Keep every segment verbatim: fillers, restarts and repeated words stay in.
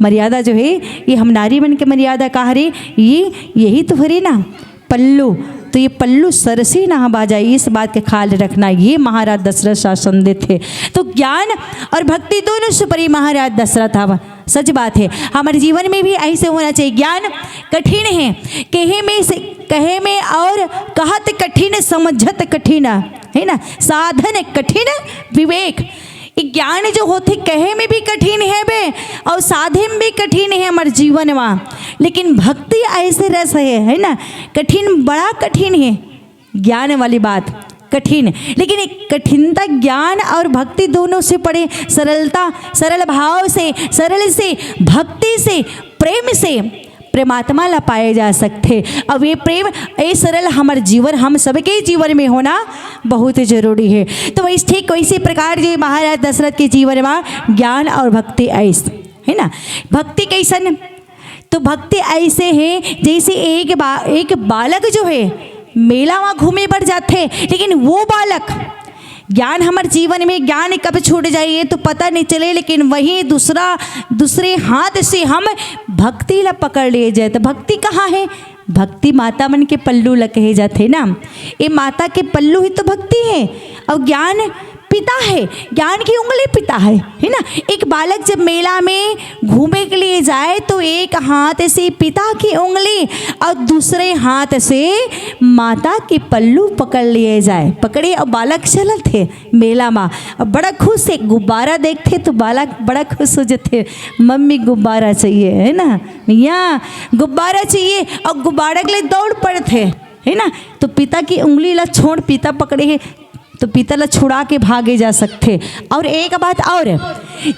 मर्यादा जो है, ये हम नारी मन के मर्यादा का हरे, ये यही तो हरे ना, पल्लू। तो ये पल्लू सरसी ना बा जाए, इस बात के ख्याल रखना, ये महाराज दशरथ शासन देथे। तो ज्ञान और भक्ति दोनों से परे महाराज दशरथ हवा। सच बात है, हमारे जीवन में भी ऐसे होना चाहिए। ज्ञान कठिन है, कहे में से, कहे में और कहत कठिन, समझत कठिन, है ना, साधन कठिन, विवेक। ये ज्ञान जो होथे, कहे में भी कठिन है बे, और साधे में भी कठिन है हमारे जीवन में। लेकिन भक्ति ऐसे रस है, है ना, कठिन, बड़ा कठिन है। ज्ञान वाली बात कठिन, लेकिन एक कठिनता ज्ञान और भक्ति दोनों से परे, सरलता, सरल भाव से, सरल से, भक्ति से, प्रेम से प्रेमात्मा ला पाए जा सकथे। अब ये प्रेम, ये सरल हमर जीवन, हम सबके जीवन में होना बहुत जरूरी है। तो वैसे ठीक वैसे प्रकार जे महाराज दशरथ के जीवन में ज्ञान और भक्ति ऐस, है ना, भक्ति कैसन? तो भक्ति ऐसे है जैसे एक बा-, एक बालक जो है मेला में घूमे बर जाथे, लेकिन वो बालक, ज्ञान हमर जीवन में, ज्ञान कब छूट जाए ये तो पता नहीं चले, लेकिन वही दूसरा, दूसरे हाथ से हम भक्ति ला पकड़ लिए जाए। तो भक्ति कहाँ है? भक्ति माता मन के पल्लू ला कहे जाथे ना। ये माता के पल्लू ही तो भक्ति है। और ज्ञान पिता है, ज्ञान की उंगली पिता है, है ना। एक बालक जब मेला में घूमे के लिए जाए तो एक हाथ से पिता की उंगली और दूसरे हाथ से माता के पल्लू पकड़ लिए जाए, पकड़े और बालक चलत है मेला में। और बड़ा खुश है, गुब्बारा देखथे तो बालक बड़ा खुश हो जाथे, मम्मी गुब्बारा चाहिए, है ना, मैया गुब्बारा चाहिए। और गुब्बारा के लिए दौड़ पड़थे, है ना। तो पिता की उंगली ला छोड़, पिता पकड़े है तो पिता ला छुड़ा के भागे जा सकथे। और एक बात और,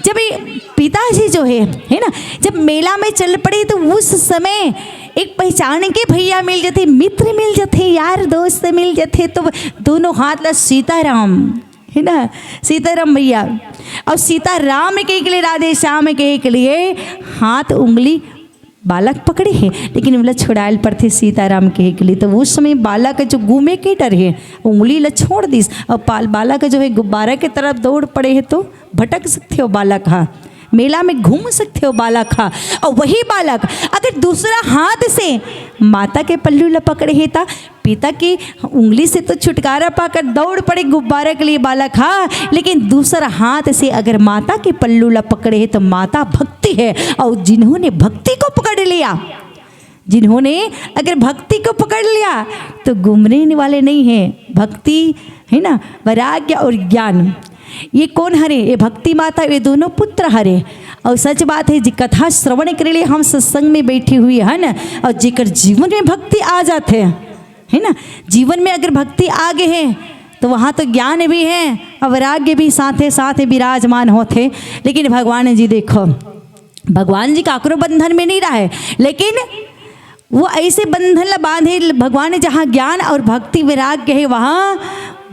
जब ये पिताजी जो है, है ना, जब मेला में चल पड़े तो उस समय एक पहचान के भैया मिल जाथे, मित्र मिल जाथे, यार दोस्त मिल जाथे, तो दोनों हाथ ला सीताराम, है ना, सीताराम भैया, और सीताराम कहे के लिए, राधे श्याम कहे के लिए हाथ उंगली बालक पकड़े हे, लेकिन ओला छुड़ायल पड़थे सीताराम कहे के लिए। तो उस समय बालक जो घूमे के डर हे, उंगली ला छोड़ दिस, और पाल-, बालक जो है गुब्बारा के तरफ दौड़ पड़े हे, तो भटक सकथे हो बालक हा, मेला में घूम सकथे हो बालक हा। और वही बालक अगर दूसरा हाथ से माता के पल्लू ला पकड़े हे, ता पिता की उंगली से तो छुटकारा पाकर दौड़ पड़े गुब्बारा के लिए बालक हा, लेकिन दूसरा हाथ से अगर माता के पल्लू ला पकड़े हे, तो माता भक्ति है, और जिन्होंने भक्ति को पकड़ लिया, जिन्होंने अगर भक्ति को पकड़ लिया, तो गुमरे वाले नहीं है। भक्ति, है ना, वैराग्य और ज्ञान, ये कौन हरे? ये भक्ति माता, ये दोनों पुत्र हरे। और सच बात है जी, कथा श्रवण के लिए हम सत्संग में बैठी हुई है ना, और जेकर जीवन में भक्ति आ जाथे, है ना, जीवन में अगर भक्ति आ गए है, तो वहाँ तो ज्ञान भी है और वैराग्य भी साथे साथ विराजमान होथे। लेकिन भगवान जी देखो, भगवान जी काकरो बंधन में नहीं रहे, लेकिन वो ऐसे बंधन ला बांधे भगवान, जहाँ ज्ञान और भक्ति वैराग्य है, वहाँ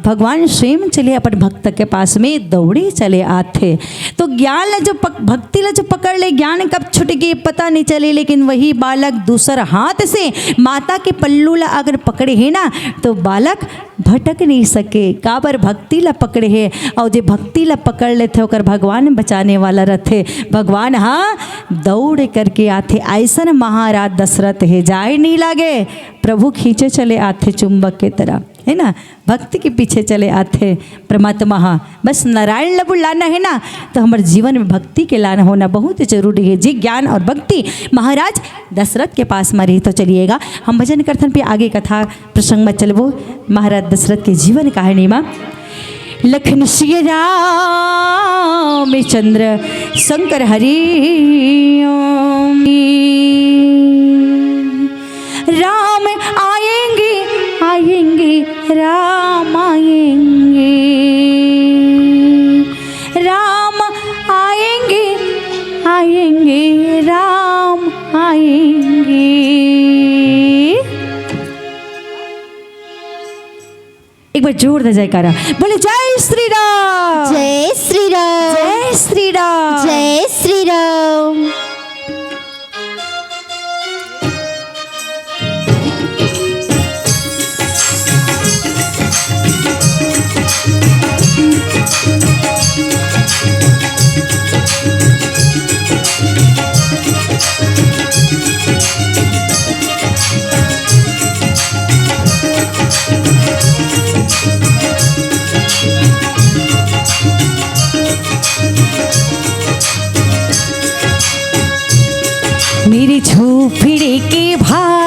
भगवान स्वयं चले अपन भक्त के पास में दौड़े चले आथे। तो ज्ञान ला जो पक-, भक्ति ला जो पकड़ ले, ज्ञान कब छूट गए पता नहीं चले, लेकिन वही बालक दूसर हाथ से माता के पल्लू ला अगर पकड़े है ना, तो बालक भटक नहीं सके, काबर भक्ति ला पकड़े हे, और जे भक्ति ला पकड़ लेथे ओकर भगवान बचाने वाला रथे। भगवान हा दौड़ करके आथे, ऐसन महाराज दशरथ हे, जाए नहीं लागे, प्रभु खींचे चले आथे चुंबक के तरह, है ना, भक्ति के पीछे चले आथे परमात्मा हा। बस नारायण ला बुलाना है ना, तो हमारे जीवन में भक्ति के लाना होना बहुत जरूरी है जी। ज्ञान और भक्ति महाराज दशरथ के पास में रही। तो चलिएगा, हम भजन कीर्तन पे आगे कथा प्रसंग में चलबो। महाराज दशरथ के जीवन कहानी में लखन सिय राम चंद्र शंकर हरि ओम। राम आएंगे, आएंगे, राम आएंगे, राम आएंगे, आएंगे, राम आएंगे। एक बार जोरदार जयकारा, बोले जय श्री राम। जय श्री राम। जय श्री राम। जय श्री राम।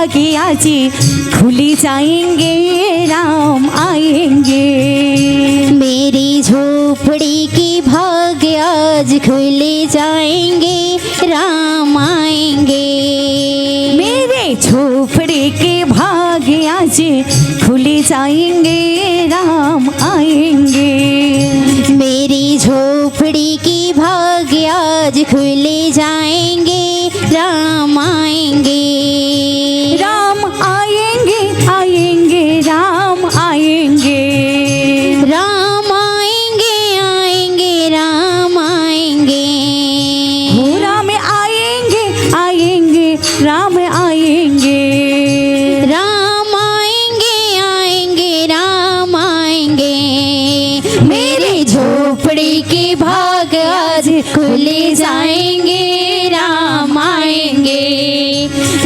भाग्य आज खुल जाएंगे, राम आएंगे। मेरी झोपड़ी की भाग्य आज खुल जाएंगे, राम आएंगे। मेरे झोपड़ी के भाग्य आज खुल जाएंगे, राम आएंगे। मेरी झोपड़ी की भाग्य आज खुल जाएंगे, राम आएंगे। राम आएंगे, आएंगे, राम आएंगे। राम आएंगे, आएंगे, राम आएंगे। हो राम आएंगे, आएंगे, राम आएंगे। राम आएंगे, आएंगे, राम आएंगे। मेरी झोपड़ी के भाग आज खुल जाएंगे, राम आएंगे।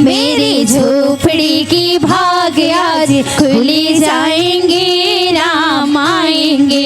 मेरी झोपड़ी की भाग आज खुल जाएंगे, राम आएंगे।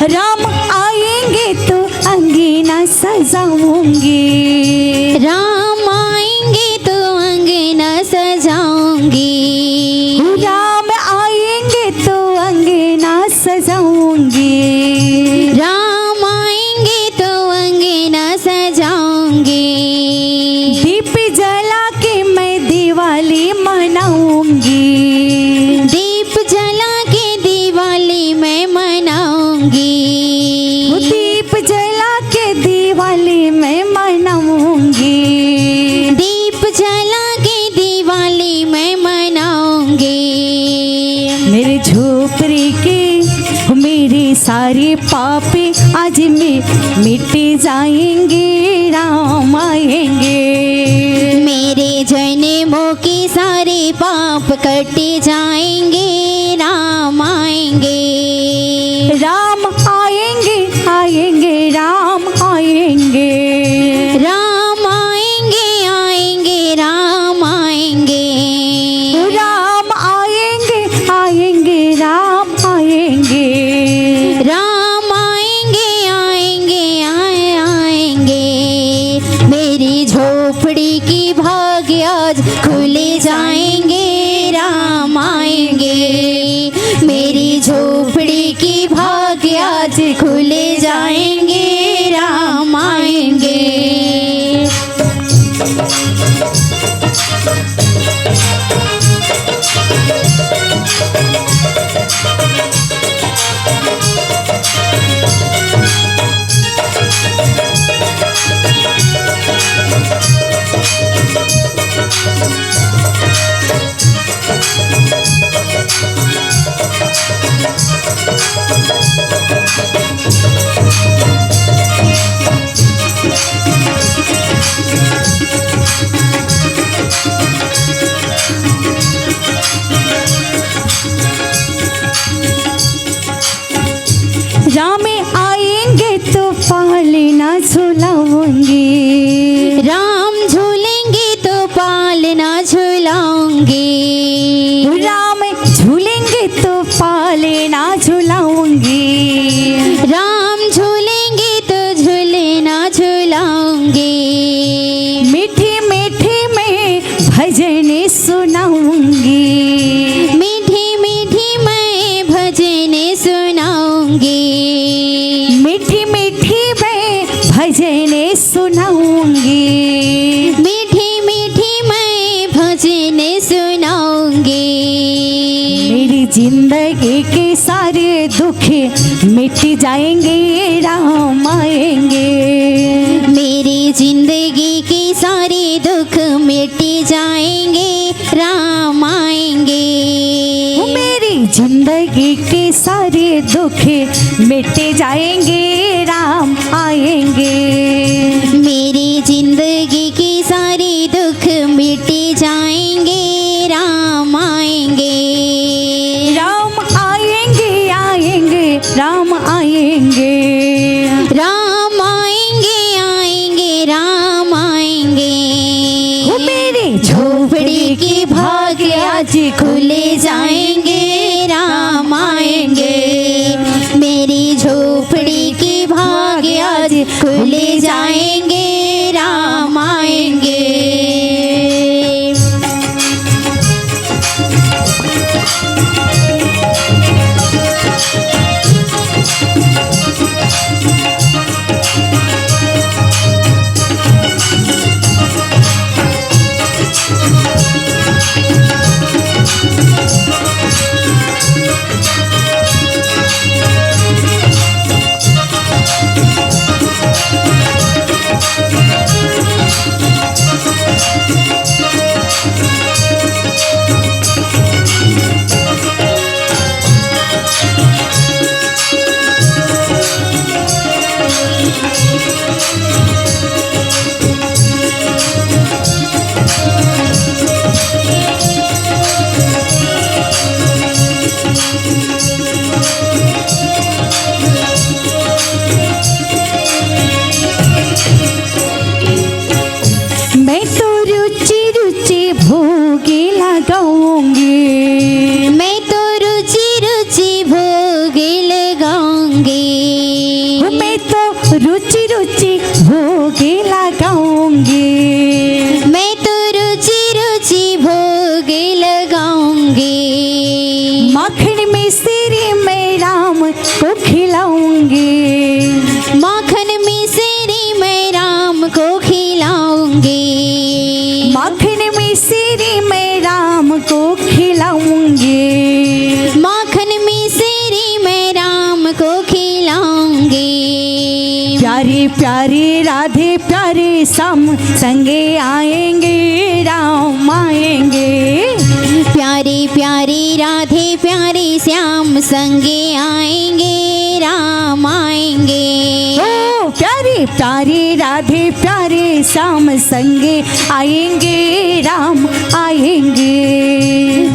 राम आएंगे तो अंगना सजाऊंगी। राम आएंगे तो अंगना सजाऊंगी। राम आएंगे तो अंगना सजाऊंगी। राम आएंगे तो अंगना सजाऊंगी। दीप जला के मैं दिवाली मनाऊंगी। दीप जला के दिवाली मैं मनाऊंगी। दीप जला के दिवाली मैं मनाऊंगी। दीप जला के दिवाली मैं मनाऊंगी। मेरे झोपड़ी के मेरे सारे पाप आज में मिट जाएंगे, राम आएंगे। मेरे जन्मों के सारे पाप कट जाएंगे, राम आएंगे। राम आएंगे, आएंगे, राम आएंगे। राम आएंगे, आएंगे, राम आएंगे। राम आएंगे, आएंगे, राम आएंगे। राम आएंगे, आएंगे, आए आएंगे। मेरी झोपड़ी की भाग आज खुल जाएंगे, राम आएंगे। मेरी झोपड़ी की भाग आज खुल जाएंगे, राम आएंगे। राम आएंगे तो पालना झुलाऊंगी। राम झूलेंगे तो पालना झुलाऊंगी। राम झूलेंगे तो पालना झुलाऊंगी। राम झूलेंगे तो झुलना झुलाऊंगी। मीठी मीठी मैं भजन सुनाऊंगी। मीठी मीठी मैं भजन सुनाऊंगी। मीठी भजन सुनाऊंगी। मीठी मीठी मैं भजन सुनाऊंगी। मेरी जिंदगी के सारे दुख मिट जाएंगे, राम आएंगे। मेरी जिंदगी के सारे दुख मिट जाएंगे, राम आएंगे। मेरी जिंदगी के सारे दुख मिट जाएंगे, राम आएंगे। मेरी जिंदगी के सारे दुख मिट जाएंगे, राम आएंगे। राम आएंगे, आएंगे, राम आएंगे। राम आएंगे, आएंगे, राम आएंगे। वो मेरे झोपड़ी के भाग आज खुले जाएंगे, राम आएंगे। मेरी झोपड़ी के भाग आज खुले जाएंगे, राम आएंगे। मैं तो रुचि रुचि भोग लगाऊंगी। मैं तो रुचि रुचि भोग लगाऊंगी। मैं तो रुचि रुचि भोग लगाऊंगी। मैं तो रुचि रुचि भोग लगाऊंगी। माखन मिश्री मैं राम को खिलाऊंगी। माखन मिश्री मैं राम को खिलाऊंगी। माखन मिश्री मैं राम को खिलाऊंगी। माखन मिश्री मैं राम को खिलाऊंगी। प्यारी प्यारी राधे प्यारे श्याम संगे आएंगे, राम आएंगे। प्यारी प्यारी राधे प्यारे श्याम संगे आएंगे, राम आएंगे। ओ प्यारी प्यारी राधे प्यारे श्याम संगे आएंगे, राम आएंगे।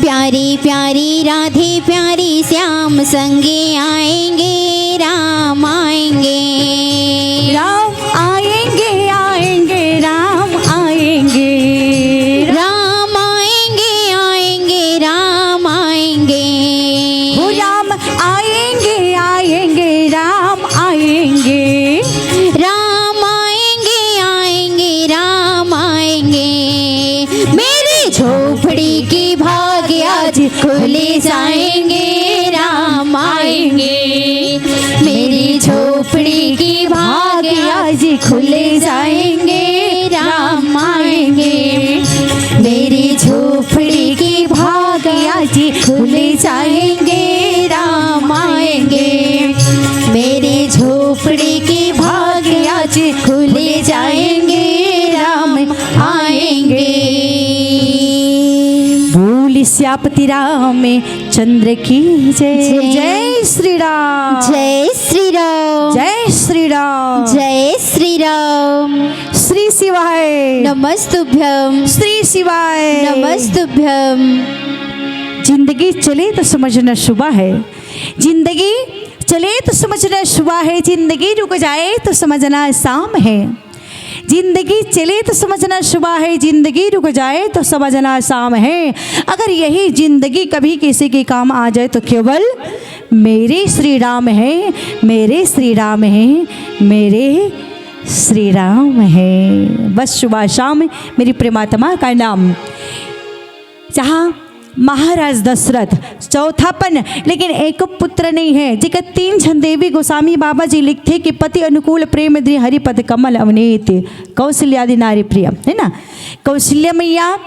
प्यारी प्यारी राधे प्यारे श्याम संगे आएंगे, राम आएंगे। राम आएंगे, आएंगे, राम आएंगे। राम आएंगे, आएंगे, राम आएंगे। वो राम आएंगे, आएंगे, राम आएंगे। राम आएंगे, आएंगे, राम आएंगे। मेरी झोपड़ी के भाग आज खुले जाएंगे, राम आएंगे। मेरी झोपड़ी के भाग आज खुले जाएंगे, राम आएंगे। मेरी झोपड़ी के भाग आज खुले जाएंगे, राम आएंगे। मेरी झोपड़ी के भाग आज खुले जाएंगे, राम आएंगे। बोल सियापति रामचंद्र की जय। जय। जय श्री राम। जय श्री राम। जय श्री राम। जय श्री राम। श्री शिवाय। नमस्तुभ्यम। श्री शिवाय। नमस्तुभ्यम। जिंदगी चले तो समझना सुबह है। जिंदगी चले तो समझना सुबह है। जिंदगी रुक जाए तो समझना शाम है। जिंदगी चले तो समझना सुबह है, जिंदगी रुक जाए तो समझना शाम है। अगर यही जिंदगी कभी किसी के काम आ जाए तो केवल मेरे श्री राम है, मेरे श्री राम है, मेरे श्री राम है। बस सुबह शाम मेरी प्रेमात्मा का नाम। जहाँ महाराज दशरथ चौथापन, लेकिन एको पुत्र नहीं है। जेकर तीन झन देवी गोस्वामी बाबा जी लिखथे कि पति अनुकूल प्रेम दृढ़ हरि पद कमल अवनीत। कौशल्यादि नारी प्रिय, है ना? कौशल्या मैया,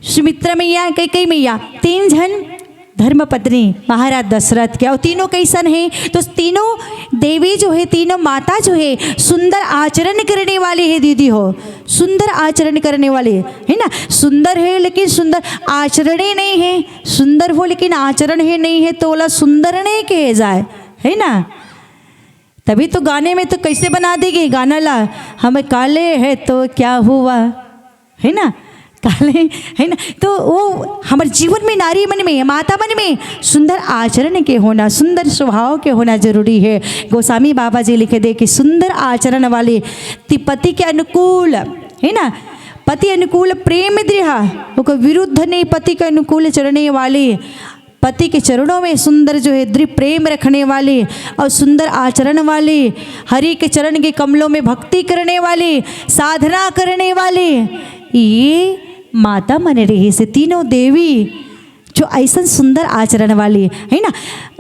सुमित्रा मैया, कैकेयी मैया, तीन झन धर्म पत्नी महाराज दशरथ के। और तीनों कैसन है? तो तीनों देवी जो है, तीनों माता जो है, सुंदर आचरण करने वाली है दीदी हो, सुंदर आचरण करने वाली है ना। सुंदर है लेकिन सुंदर आचरण ही नहीं है। सुंदर हो लेकिन आचरण ही नहीं है तो ओला सुंदर नहीं कहे जाए, है ना? तभी तो गाने में तो कैसे बना देगी गाना ला, हम काले है तो क्या हुआ, है ना? काले, है ना? तो वो हमर जीवन में नारी मन में, माता मन में सुंदर आचरण के होना, सुंदर स्वभाव के होना जरूरी है। गोस्वामी बाबा जी लिखे दे कि सुंदर आचरण वाले ति-, पति के अनुकूल, है ना, पति अनुकूल प्रेम दृढ़, ओकर विरुद्ध नहीं, पति के अनुकूल चलने वाली, पति के चरणों में सुंदर जो है दृढ़ प्रेम रखने वाली और सुंदर आचरण वाली, हरि के चरण के कमलों में भक्ति करने वाली, साधना करने वाली, ये माता मन रहिस तीनों देवी, जो ऐसन सुंदर आचरण वाली, है ना?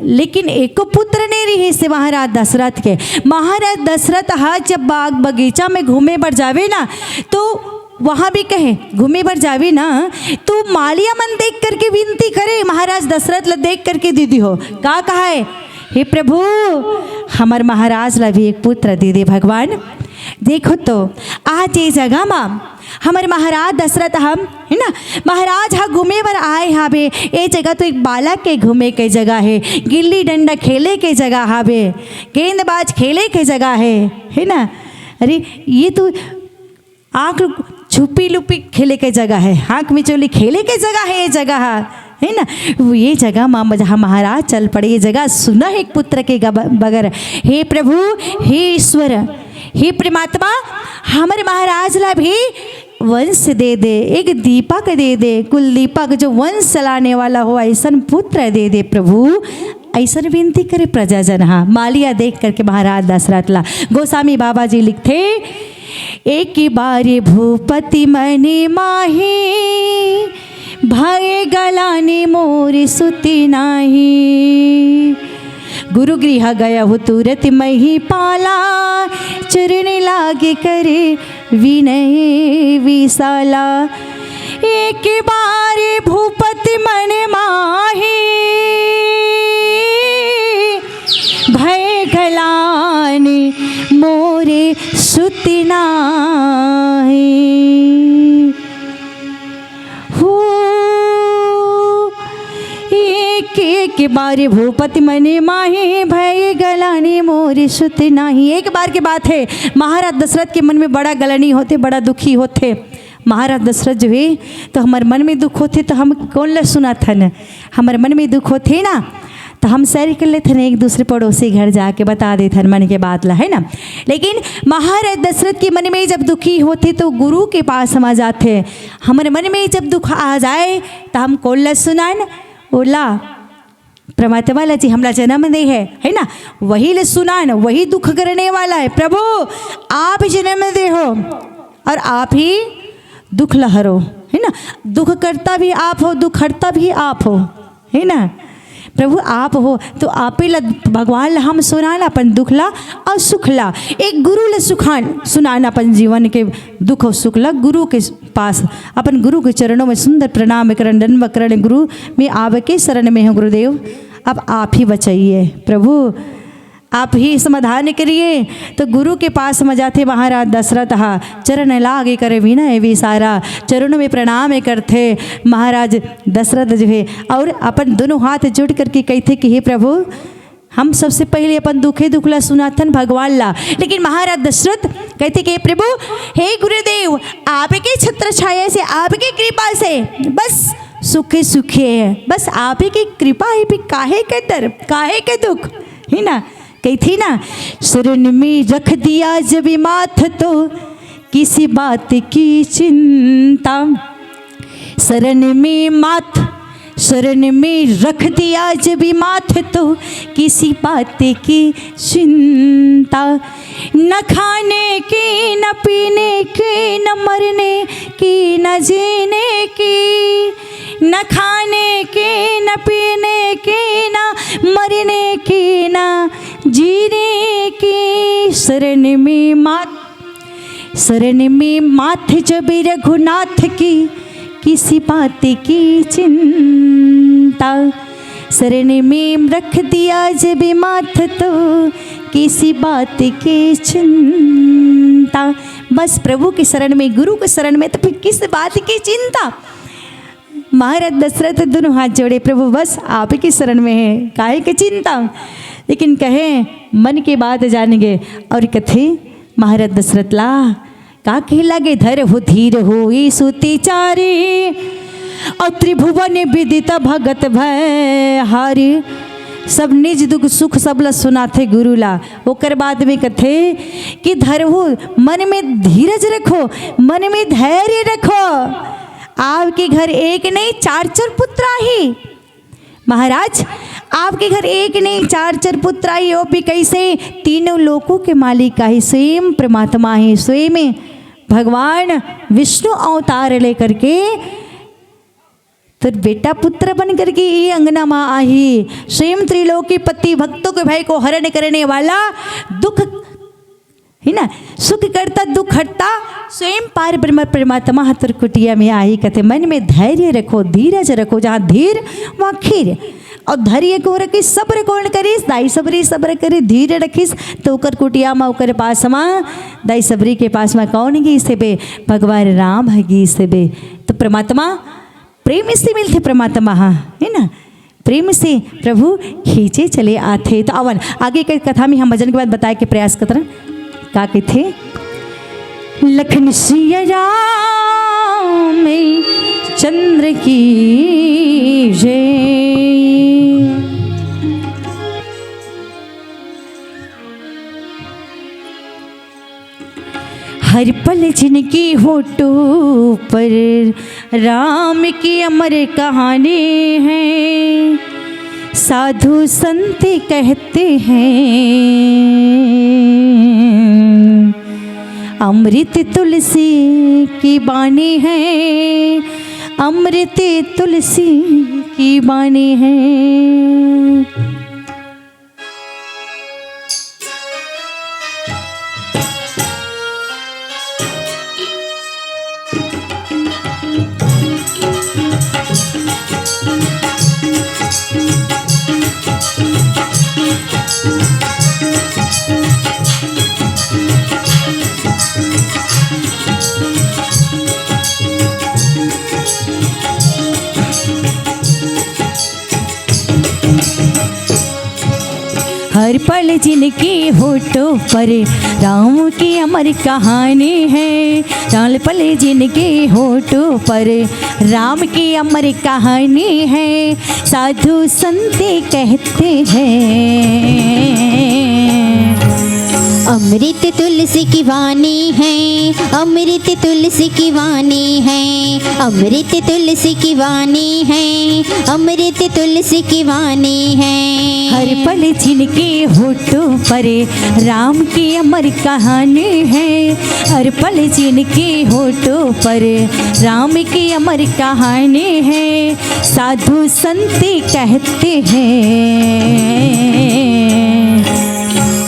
लेकिन एको पुत्र नहीं रहिस महाराज दशरथ के। महाराज दशरथ हा जब बाग बगीचा में घूमे बर जावे ना, तो वहाँ भी कहे, घूमे बर जावे ना, तो मालिया मन देख करके विनती करे, महाराज दशरथ ला देख करके दीदी हो, का कहा है, "हे प्रभु, हमर महाराज ला भी एक पुत्र दे दे भगवान।" देखो तो, आज ये जगह मा हमर महाराज दशरथ हम, है ना, महाराज हा घूमे बर आए हावे। ये जगह तो एक बालक के घूमे के जगह है, गिल्ली डंडा खेले के जगह हावे, गेंदबाज खेले के जगह है, है ना? अरे, ये तो आँख छुपी लुपी खेले के जगह है, आँख मिचौली खेले के जगह है ये जगह, है ना? वो ये जगह मा जहाँ महाराज चल पड़े, ये जगह सुना है एक पुत्र के गब-, बगर। हे प्रभु, हे ईश्वर, हे परमात्मा, हमर महाराज ला भी वंश दे दे, एक दीपक दे दे, कुल दीपक जो वंश चलाने वाला हो, ऐसन पुत्र दे दे प्रभु, ऐसन विनती करे प्रजाजन हा। मालिया देख करके महाराज दशरथ ला गोस्वामी बाबा जी लिखथे, "एक बार भूपति मन माही, भय गलानी मोर सुति नाही। गुरु गृह गयहु तुरत मही पाला, चरण लागे करे विनय विशाला।" एक बार भूपति मन माही, भय गलानी मोरे सुति नाही। हो, एक, एक बार भूपति मन माही, भय गलानी मोरे सुति नाही। एक बार के बात है, महाराज दशरथ के मन में बड़ा गलानी होथे, बड़ा दुखी होथे। महाराज दशरथ जो है, तो हमर मन में दुख होथे, तो हम कोन ला सुनाथन? हमर मन में दुख होथे ना, तो हम share कर लेथन एक दूसरे पड़ोसी घर जाके, बता देथन मन के बात ला, है ना। लेकिन महाराज दशरथ के मन में जब दुखी होथे, तो गुरु के पास हम आ जाथे। हमर मन में जब दुख आ जाए, तो हम कोन ला सुनान? ओला, परमात्मा ला जी हमला जन्म दे है, है ना, वही ले सुनान, वही दुख करने वाला है। प्रभु, आप जन्म दे हो और आप ही दुख ला हरो, है ना। दुख करता भी आप हो, दुख हरता भी आप हो, है ना। प्रभु आप हो, तो आप ही ला, भगवान ला हम सुनान अपन दुख ला और सुख ला। एक गुरु ला सुखान सुनान अपन जीवन के दुख और सुख ला गुरु के पास, अपन गुरु के चरणों में सुंदर प्रणाम करण, दंडवत करण, गुरु मैं आपके शरण में हूँ गुरुदेव, अब आप ही बचाइए प्रभु, आप ही समाधान करिए। तो गुरु के पास में जाथे महाराज दशरथ हा, चरण लागे करे विनय विसारा, चरणों में प्रणाम करथे महाराज दशरथ जो है, और अपन दोनों हाथ जोड़ करके कहथे कि हे प्रभु, हम सबसे पहले अपन दुखे दुख ला सुनाथन भगवान ला। लेकिन महाराज दशरथ कहथे कि प्रभु, हे गुरुदेव, आपके छत्र छाया से, आपके कृपा से बस सुखे सुखे है, बस आप ही की कृपा है, भी काहे के डर, काहे के दुख, है ना? कहथे ना, शरण में रख दिया जब माथ तो किसी बात की चिंता। शरण में माथ, शरण में रख दिया जब माथ तो किसी बात की चिंता। न खाने की, न पीने की, न मरने की, न जीने की, न खाने की, न पीने की, न मरने की, न जीने की। शरण में मात, शरण में माथ जब रघुनाथ की, किसी बात की चिंता। शरण में रख दिया जब माथ, तो किसी बात की चिंता। बस प्रभु के शरण में, गुरु के शरण में, तो फिर किस बात की चिंता? महाराज दशरथ दोनों हाथ जोड़े, "प्रभु, बस आपके शरण में है, काहे के चिंता?" लेकिन कहे, मन की बात जानेंगे। और कथे महाराज दशरथ ला, का कहे लागे, "धरहु धीर होई सुती चारी, और त्रिभुवन विदित भगत भय हारी।" सब निज दुख सुख सब ला सुनाथे गुरु ला। ओकर बाद में कथे कि धरहु, मन में धीरज रखो, मन में धैर्य रखो। आपके घर एक नहीं, चार चार पुत्र आही। महाराज, आपके घर एक नहीं, चार चार पुत्र आही, वो भी कैसे? तीनों लोकों के मालिक आही, स्वयं परमात्मा है, स्वयं भगवान विष्णु अवतार लेकर के तोर बेटा पुत्र बन करके ये अंगना मा आही, स्वयं त्रिलोकीपति भक्तों के भय को हरण करने वाला, दुख, है ना, सुख करता दुख हरता, स्वयं पार ब्रह्म परमात्मा ह तोर कुटिया में आही। कथे, मन में धैर्य रखो, धीरज रखो, जहाँ धीर वहाँ खीर। और धैर्य को रखिस, सब्र कौन करिस? दाई सबरी सब्र करे, धीर रखिस, तो ओकर कुटिया मा, ओकर पास मा, दाई सबरी के पास मा कौन गिस हेबे? भगवान राम ह गिस हेबे। तो परमात्मा प्रेम से मिलथे, परमात्मा ह, है ना, प्रेम से प्रभु खींचे चले आथे। तो आवन आगे के कथा में हम भजन के बाद बताए के प्रयास करत हन। का कथे? लखन सिया राम चंद्र की जय। हर पल जिनके होठों पर राम की अमर कहानी है। साधु संत कहते हैं, अमृत तुलसी की बानी है, अमृत तुलसी की बानी है। हर पल जिनके होठों पर राम की अमर कहानी है, हर पल जिनके होठों पर राम की अमर कहानी है। साधु संत कहते हैं, अमृत तुलसी की वाणी है, अमृत तुलसी की वाणी है, अमृत तुलसी की वाणी है, अमृत तुलसी की वाणी है। हर पल जिनके होठों पर राम की अमर कहानी है, हर पल जिनके होठों पर राम की अमर कहानी है। साधु संत कहते हैं,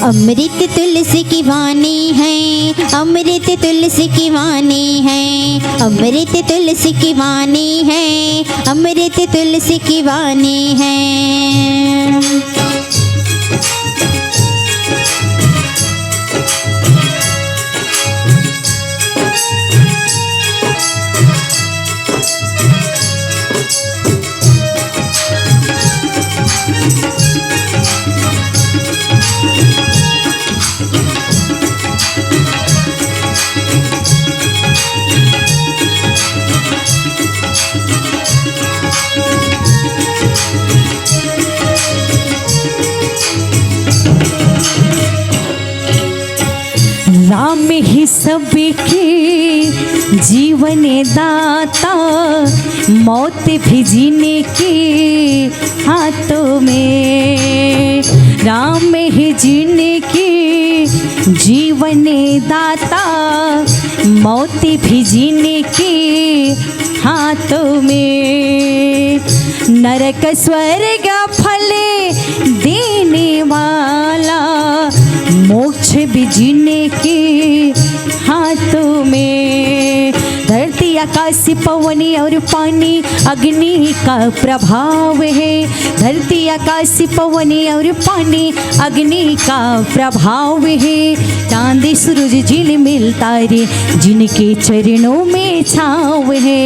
अमृत तुलसी की वाणी है, अमृत तुलसी की वाणी है, अमृत तुलसी की वाणी है, अमृत तुलसी की वाणी है। राम ही सबके जीवन दाता, मौत भी जीने के हाथों में। राम हे जिनके जीवन दाता, मौत भी जिनके हाथों में। नरक स्वर्ग फल देने वाला, मोक्ष भी जिनके हाथों में। धरती आकाश पवन और पानी, अग्नि का प्रभाव है। धरती आकाश पवन और पानी, अग्नि का प्रभाव है। चांद सूरज झिलमिल तारे, जिनके चरणों में छाँव है।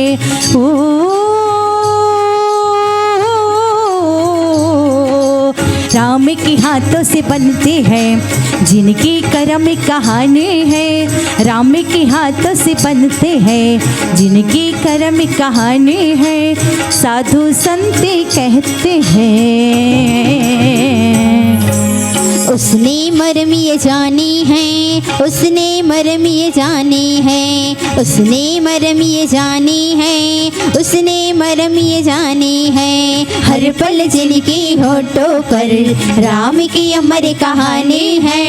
ओ राम के हाथों से बनते हैं जिनकी करम कहानी है। राम के हाथों से बनते हैं जिनकी करम कहानी है। साधु संत कहते हैं, उसने मरम ये जानी है, उसने मरम ये जानी है, उसने मरम ये जानी है, उसने मरम ये जानी है। हर पल जिनकी होठों पर राम की अमर कहानी है।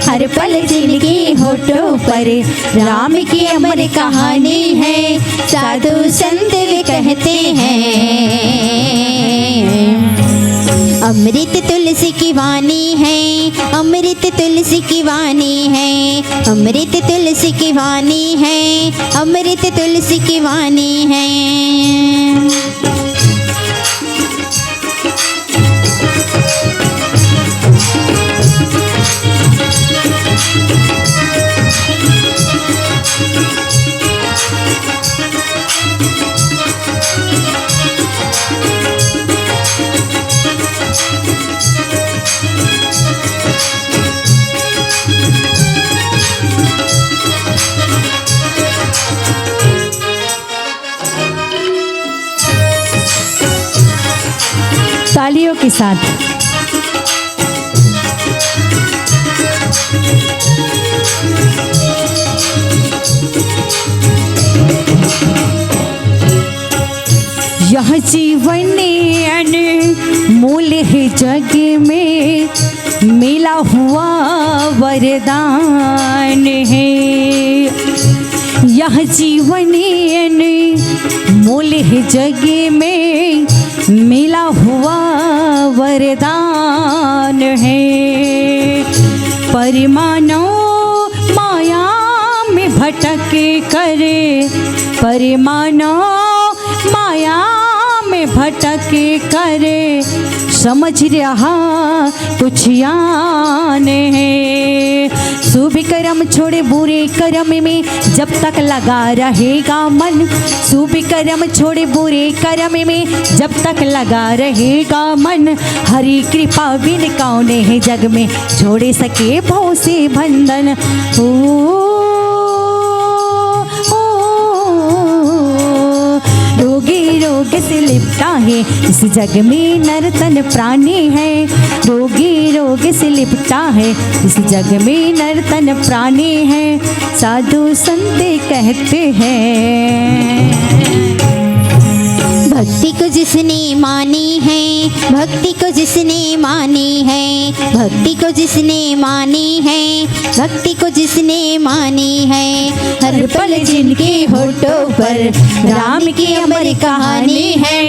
हर पल जिनकी होठों पर राम की अमर कहानी है। साधु संत वे कहते हैं, अमृत तुलसी की वाणी है, अमृत तुलसी की वाणी है, अमृत तुलसी की वाणी है, अमृत तुलसी की वाणी है। तालियों के साथ। यह जीवन अनमोल है, जग में मिला हुआ वरदान है। यह जीवन अनमोल है, जग में मिला हुआ वरदान है। पर मानव माया में भटक कर, पर मानव माया में भटक कर समझ रहा कुछ यान है। शुभ कर्म छोड़े बुरे कर्म में जब तक लगा रहेगा मन, शुभ कर्म छोड़े बुरे कर्म में जब तक लगा रहेगा मन, हरि कृपा बिन कौन है जग में छोड़ सके भव से बंधन। ओ, ओ, रोगी रोग से लिपटा है इस जग में नर तन प्राणी है। रोगी रोग से लिपटा है इस जग में नर तन प्राणी है। साधु संत कहते हैं, भक्ति को जिसने मानी है, भक्ति को जिसने मानी है, भक्ति को जिसने मानी है, भक्ति को जिसने मानी है। हर पल जिनके होठों पर राम की अमर कहानी है।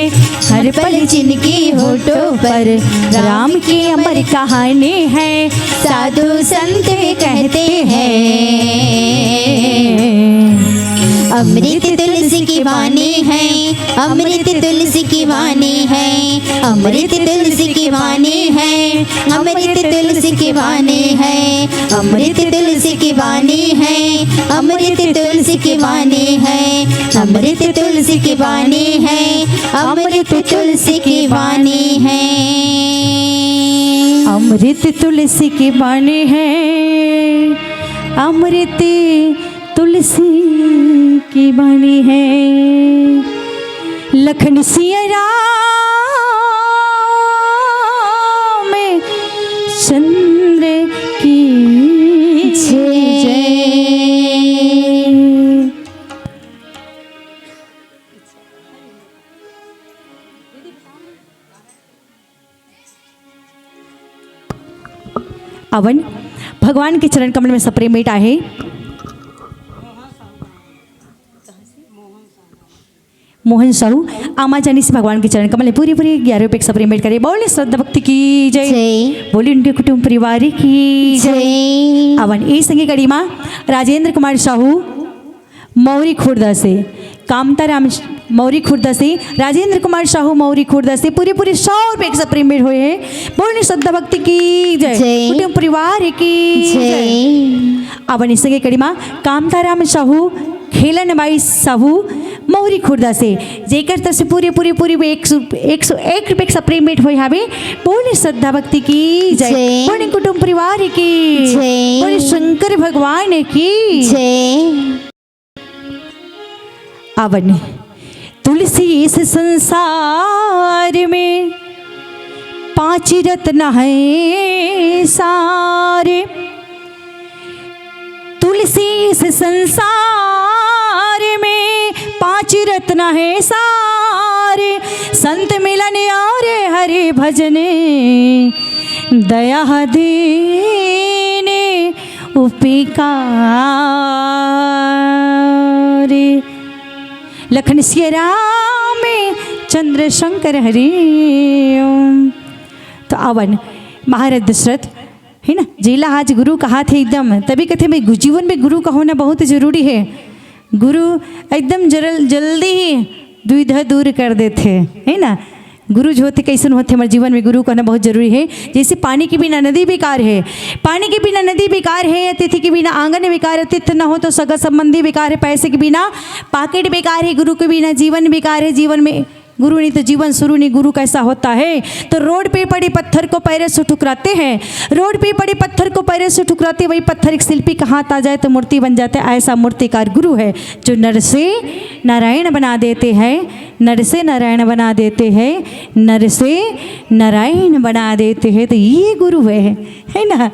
हर पल जिनके होठों पर राम की अमर कहानी है। साधु संत वे कहते हैं, अमृत तुलसी की वाणी है, अमृत तुलसी की वाणी है, अमृत तुलसी की वाणी है, अमृत तुलसी की वाणी है, अमृत तुलसी की वाणी है, अमृत तुलसी की वाणी है, अमृत तुलसी की वाणी है, अमृत तुलसी की वाणी है। अमृत तुलसी की वाणी है, अमृत तुलसी की वाणी है। लखन सिया राम चंद्र की जय। अवन भगवान के चरण कमल में सप्रेम भेंट आहे। मोहन साहू, आमा जानी से भगवान के चरण कमल में पूरी पूरी ग्यारह रुपये सप्रेम भेंट करे। बोले श्रद्धा भक्ति की जय। जय। बोले उनके कुटुंब परिवार की जय। जय। अवन ए संगे कड़ी मा राजेंद्र कुमार साहू मौरी खुर्दा से, कामताराम मौरी खुर्दा से, राजेंद्र कुमार साहू मौरी खुर्दा से पूरे पूरे सौ रुपये के सप्रेम भेंट होए हे। बोले श्रद्धा भक्ति की जय। जय। कुटुंब परिवार की जय। जय। अवन ए संगे कड़ी मा कामताराम साहू, खेलन बाई साहू मौरी खुर्दा से, जेकर तरफ से पूरे पूरे पूरे एक सौ एक सौ एक रुपये के सप्रेम भेंट होए हावे। बोले श्रद्धा भक्ति की जय। जय। बोले कुटुंब परिवार की जय। बोले शंकर भगवान की जय। अवन तुलसी इस संसार में पांच रत्न है सारे। तुलसी इस संसार में पांच रत्न है सारे। संत मिलन और हरि भजन, दया दीन उपकार। लखन सिया राम चंद्र शंकर हरि ओम। तो अवन महाराज दशरथ, है ना, जेला आज गुरु कहाथे एकदम, तभी कथे मैं गु-, जीवन में गुरु का होना बहुत जरूरी है। गुरु एकदम जरल-, जल्दी ही दुविधा दूर कर देथे, है ना। गुरु जो होथे, कैसन होथे, हमर जीवन में गुरु का होना बहुत जरूरी है। जैसे पानी के बिना नदी बेकार है, पानी के बिना नदी बेकार है, अतिथि के बिना आंगन बेकार है, अतिथि न हो तो सगा संबंधी बेकार है, पैसे के बिना पाकेट बेकार है, गुरु के बिना जीवन बेकार है। जीवन में गुरु नहीं तो जीवन शुरू नहीं। गुरु कैसा होता है? तो रोड पे पड़े पत्थर को पैरों से ठुकराते हैं, रोड पे पड़े पत्थर को पैरों से ठुकराते, वही पत्थर एक शिल्पी का हाथ आ जाए तो मूर्ति बन जाता है। ऐसा मूर्तिकार गुरु है, जो नर से नारायण बना देते हैं, नर से नारायण बना देते हैं, नर से नारायण बना देते हैं। तो ये गुरु है, है ना।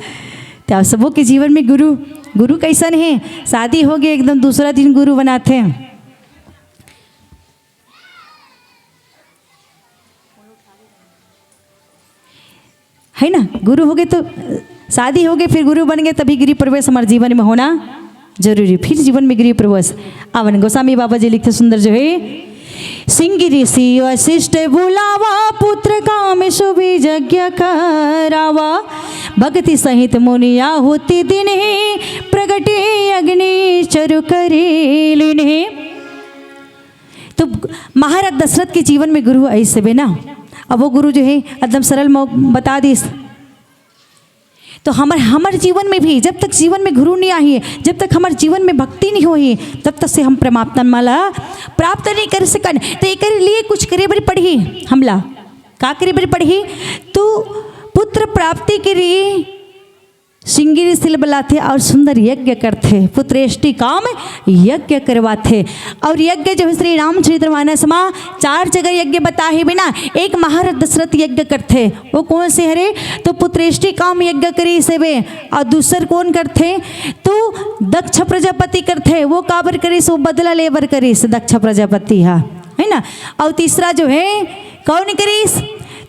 तो आप सबों के जीवन में गुरु, गुरु कैसन है? शादी हो गए, एकदम दूसरा दिन गुरु बनाते हैं, है ना। गुरु हो गए तो शादी हो गए, फिर गुरु बन गए, तभी गृह प्रवेश हमारे जीवन में होना जरूरी। फिर जीवन में गृह प्रवेश। अवन गोस्वामी बाबा जी लिखते सुंदर जो है, सिंह ऋषि वशिष्ठ बुलावा, पुत्र काम सुभि यज्ञ करावा, भक्ति सहित मुनि आहुति दीन्हि, प्रगटे अग्नि चरु करि लीन्हि। तो महाराज दशरथ के जीवन में गुरु ऐसे बे ना। अब वो गुरु जो है एकदम सरल मौ-, बता दिस। तो हमर, हमर जीवन में भी जब तक जीवन में गुरु नहीं आही, जब तक हमर जीवन में भक्ति नहीं होही, तब तक से हम परमात्मा ला प्राप्त नहीं कर सकन। तो एकर लिए कुछ करे बर पड़ही हमला। का करे बर पड़ही? तो पुत्र प्राप्ति के लिए सिंह ऋषि ल बलाथे और सुंदर यज्ञ करथे, पुत्रेष्टि काम यज्ञ करवाथे। और यज्ञ जो है श्री रामचरित्र मानस मा चार जगह यज्ञ बताहे बे ना। एक महाराज दशरथ यज्ञ करथे, वो कौन से हरे? तो पुत्रेष्टि काम यज्ञ करिस हे बे। और दूसर कौन करथे? तो दक्ष प्रजापति करथे। वो काबर करिस? वो बदला लेबर करिस दक्ष प्रजापति हा, है ना। और तीसरा जो है, कौन करिस?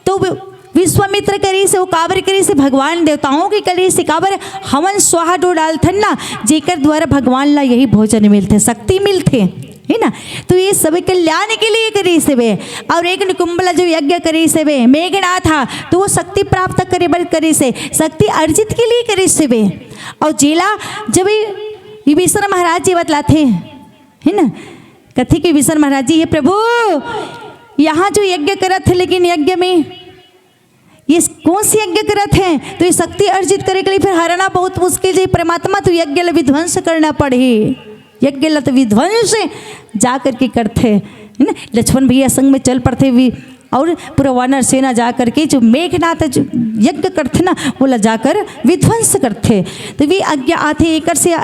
तो विश्वामित्र करिस, वो काबर करिस? भगवान देवताओं के करिस। काबर? हवन स्वाहा जो डालथन ना, जेकर द्वारा भगवान ला यही भोजन मिलथे, शक्ति मिलथे, है ना। तो ये सब कल्याण के लिए करिस हे बे। और एक निकुंभ ला जो यज्ञ करिस हे बे, मेघनाथ हा, तो वो शक्ति प्राप्त करे बर करिस हे, शक्ति अर्जित के लिए करिस हे बे। और जेला जब ये विभीषण महाराज जी बतलाथे, है ना, कथे कि विभीषण महाराज जी, "हे प्रभु, यहाँ जो यज्ञ करत हे, लेकिन यज्ञ में ये कौन सी यज्ञ करत हे?" तो ये शक्ति अर्जित करे के लिए फिर हरना बहुत मुश्किल हे। परमात्मा, तो यज्ञ ल विध्वंस करना पड़ही, यज्ञ ल तो विध्वंस जा करके करथे, है ना। लक्ष्मण भैया संग में चल पड़थे भी, और पूरा वानर सेना जा करके जो मेघनाथ जो यज्ञ करथे ना, वो ला जाकर विध्वंस करथे। तो वे यज्ञ आथे एकर से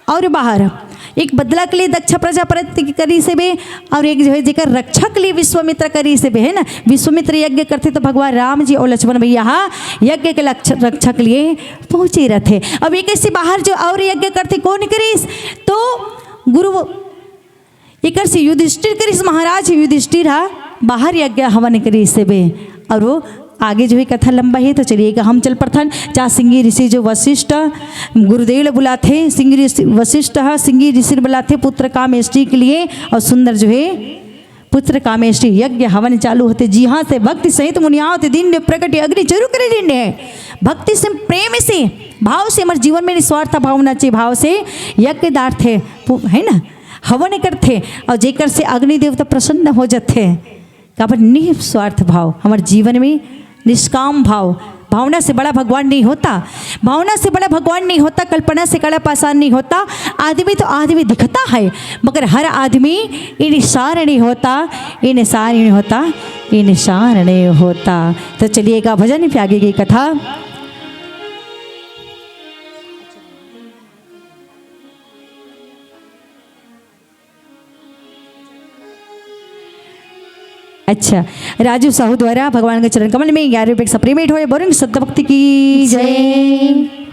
और बाहर एक बदला के लिए दक्ष प्रजापति करिस हे बे, और एक जो है जेकर रक्षा के लिए विश्वामित्र करिस हे बे, है ना। विश्वामित्र यज्ञ करथे तो भगवान राम जी और लक्ष्मण भैया हा यज्ञ के लक्ष-, रक्षा के लिए पहुँचे रहथे। अब एक से बाहर जो और यज्ञ करथे, कौन करिस? तो गुरु एकर से युधिष्ठिर करिस, महाराज युधिष्ठिर हा बाहर यज्ञ हवन करिस हे बे, और वो आगे जो है कथा लंबा है, तो चलिएगा हम चल पड़थन। जहाँ सिंगी ऋषि जो वशिष्ठ गुरुदेव ल बुलाथे, सिंगी ऋषि, वशिष्ठ ह सिंगी ऋषि ल बुलाथे पुत्र कामेष्टि के लिए, और सुंदर जो है पुत्र कामेष्टि यज्ञ हवन चालू होथे, जिहाँ से भक्ति सहित मुनिया होथे, दिन में प्रकट अग्नि जरूर करे दिन है। भक्ति से, प्रेम से, भाव से, हमर जीवन में निस्वार्थ भावना चाहिए, भाव से यज्ञ डारथे, पु-, है ना, हवन करथे, और जेकर से अग्नि देवता प्रसन्न हो जाथे। काबर निस्वार्थ भाव हमर जीवन में, निष्काम भाव, भावना से बड़ा भगवान नहीं होता, भावना से बड़ा भगवान नहीं होता, कल्पना से बड़ा पाषाण नहीं होता। आदमी तो आदमी दिखता है, मगर हर आदमी इंसान नहीं होता, इंसान नहीं होता, इंसान नहीं होता। तो चलिएगा भजन पे आगे की कथा। अच्छा, राजू साहू द्वारा भगवान के चरण कमल में ग्यारह रुपये का supplement होए। बोलो सत्य भक्ति की जय।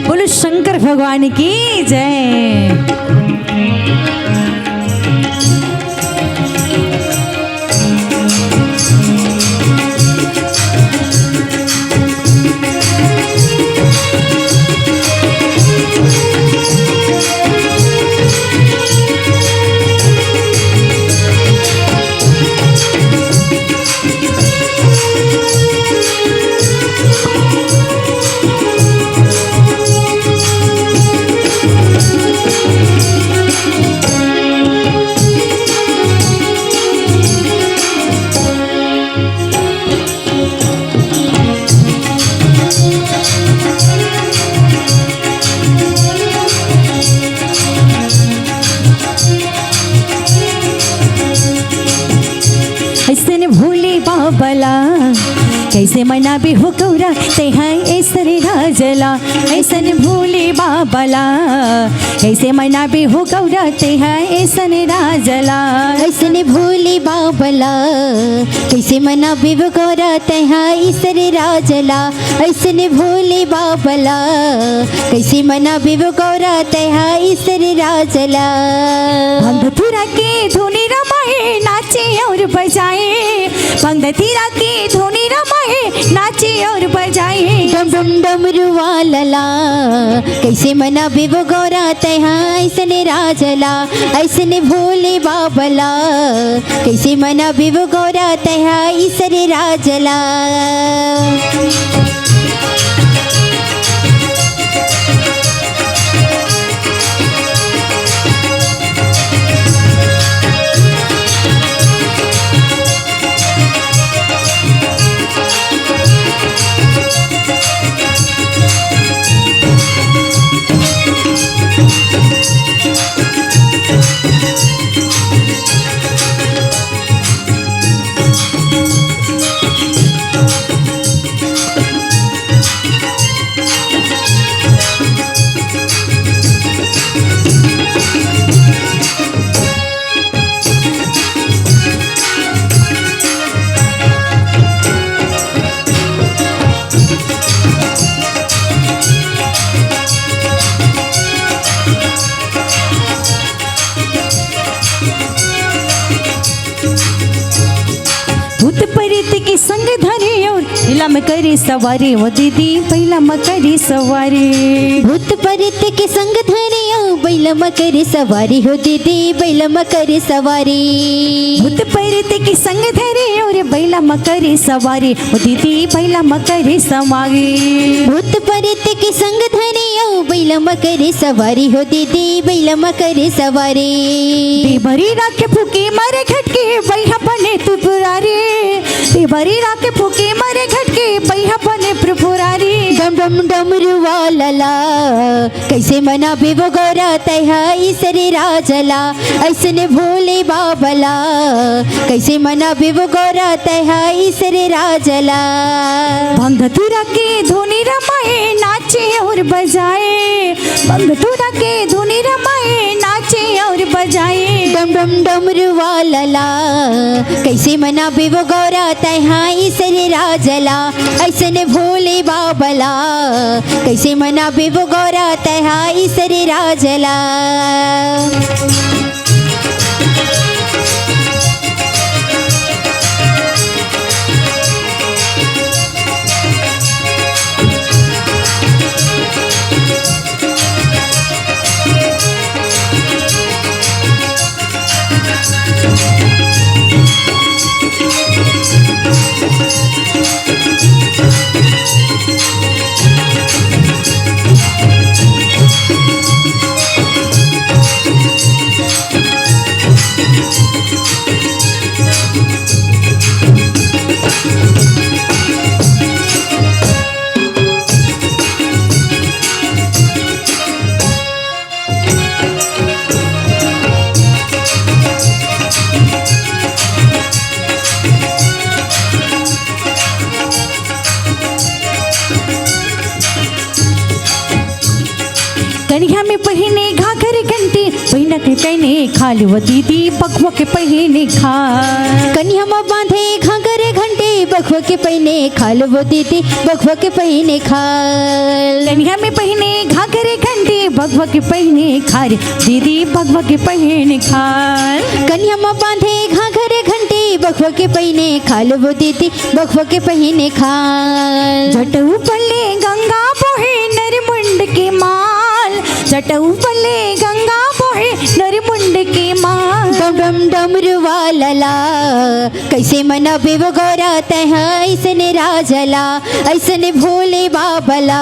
बोलो शंकर भगवान की जय। ऐसन भोले बाबा ला कैसे मनाबे हो गौरा, तेहा ऐसन राजला। ऐसन भोले बाबा ला कैसे मनाबे हो गौरा, तेहा ऐसन राजला। ऐसन भोले बाबा ला कैसे मनाबे हो गौरा, तेहा ऐसन राजला। ऐसन भोले बाबा ला कैसे मनाबे हो गौरा, तेहा ऐसन राजला। भंग धतूरा के धुनी रमाए, नाचे और बजाए। भंग धतूरा के धुनी रमाए, नाचे और बजाए। डम डम डमरू वाला ला कैसे मनाबे वो गौरा, तेहा ऐसन राजला। ऐसन भोले बाबा ला कैसे मनाबे वो गौरा, तेहा ऐसन राजला। भूत प्रेत के संग धरे और बइला म करे सवारी, ओ दीदी बइला म करे सवारी। भूत प्रेत के संग धरे और बइला म करे सवारी, हो दीदी बइला म करे सवारी। भूत प्रेत के संग धरे और बइला म करे सवारी, ओ दीदी बइला म करे सवारी। भूत प्रेत के संग धरे और बइला म करे सवारी, हो दीदी बइला म करे सवारी। देबरी राखे फूके मारे घटके बइहा बने त्रिपुरारी। देबरी राखे फूके मारे घटके बइहा बने त्रिपुरारी। डम डम डमरू वाला ला, कैसे मनाबे वो गौरा तैहा ईसरे राजा ला, ऐसने भोले बाबा ला, कैसे मनाबे वो गौरा तैहा ईसरे राजा ला। भंग धतूरा के धुनी रमाए, नाचे और बजाए, भंग धतूरा के धुनी रमाए, नाचे और बजाए। डम डम डमरू वाला ला, कैसे मनाबे वो गौरा तैहा ईसरे राजा ला, ऐसने भोले बाबा ला, कैसे मनाबे वो गौरा तैहा ईसरे राजा ला। कनिहा में पहिने घाघर घंटी, पहिना के पहिने खाल वो दीदी, बघवा के पहिने खाल। कनिहा में बांधे घाघर घंटी, बघवा के पहिने खाल वो दीदी, बघवा के पहिने खाल। कनिहा में पहिने घाघर घंटी, बघवा के पहिने खाल, दीदी बघवा के पहिने खाल। कनिहा में बांधे घाघर घंटी, बघवा के पहिने खाल वो दीदी, बघवा के पहिने खाल। जटऊ पल्ले गंगा बोहे नरमुंड के माल, जटऊ पल्ले गंगा बोहे नरमुंड के माल। डम डम डमरू वाला ला, कैसे मनाबे वो गौरा तैहा ऐसने राजा ला, ऐसने भोले बाबा ला,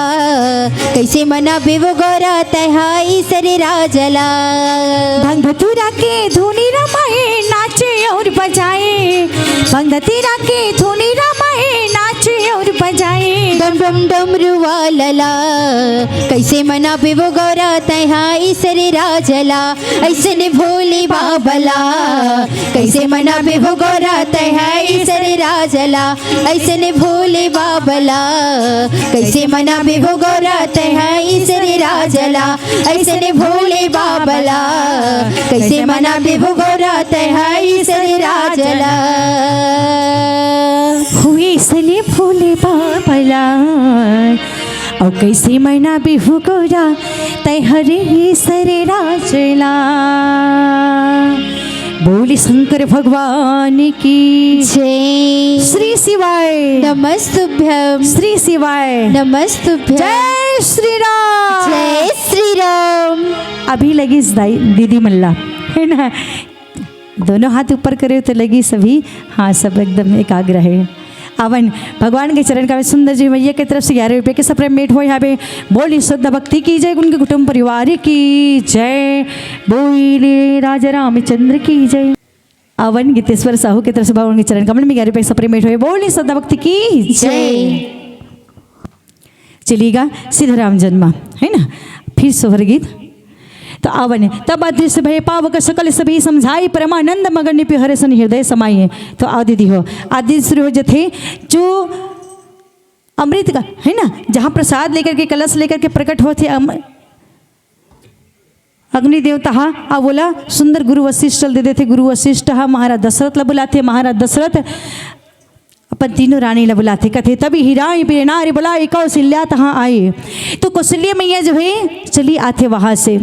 कैसे मनाबे वो गौरा तैहा ईसरे राजा ला। भंग धतूरा के धुनी रमाए, नाचे और बजाए, भंग धतूरा के धुनी रमाए, नाचे और बजाए। डम डम डमरू वाला ला, कैसे मनाबे वो गौरा तैहा ईसरे राजा ला, ऐसने भोले बाबा ला, कैसे मनाबे वो गौरा तैहा ईसरे राजा ला, ऐसने भोले बाबा ला, कैसे मनाबे वो गौरा तैहा ईसरे राजा ला, ऐसने भोले बाबा ला, कैसे मनाबे वो गौरा तैहा ईसरे राजा ला। हुई सने भोले बाबा ला, अउ कैसे मनाबे वो गौरा तैहा ईसरे राजा ला। बोली शंकर भगवान की जय। श्री शिवाय। नमस्तुभ्यम। श्री शिवाय। नमस्तुभ्यम। जय श्री राम। जय श्री राम। अभी लगिस दाई, दीदी मन ला, है ना? दोनों हाथ ऊपर करे तो लगिस अभी। हाँ, सब एकदम एकाग्र है। अवन भगवान के चरण का सुंदर जी मैया के तरफ से ग्यारह रुपये के सप्रेम भेंट होय हावे। बोली श्रद्धा भक्ति की जय, उनके कुटुंब परिवार की जय, बोले राजा रामचंद्र की जय। अवन गीतेश्वर साहू के तरफ से भगवान के चरण कमल में ग्यारह रुपये के सप्रेम भेंट होय। बोली श्रद्धा भक्ति की जय। जय। चलिएगा सीधा राम जन्मा, है ना? फिर सोहर गीत। तो आवने तब अदृश्य भय पावक सकल सभी समझाई, परमानंद मगन निपि हरे सन हृदय समाई। तो आओ दीदी हो, आदि शुरू हो जथे जो अमृत का, है ना, जहाँ प्रसाद लेकर के, कलश लेकर के प्रकट होथे अम-, अग्नि देवता हा, आ बोला सुंदर गुरु वशिष्ठ ल दे देथे। गुरु वशिष्ठ हा महाराज दशरथ ला बुलाथे। महाराज दशरथ अपन तीनों रानी ला बुलाथे, कथे, "तभी ही राय बिरे नारी बुलाए, कौशल्या तहाँ आए।" तो कौशल्या मैया जो है चली आथे वहाँ से,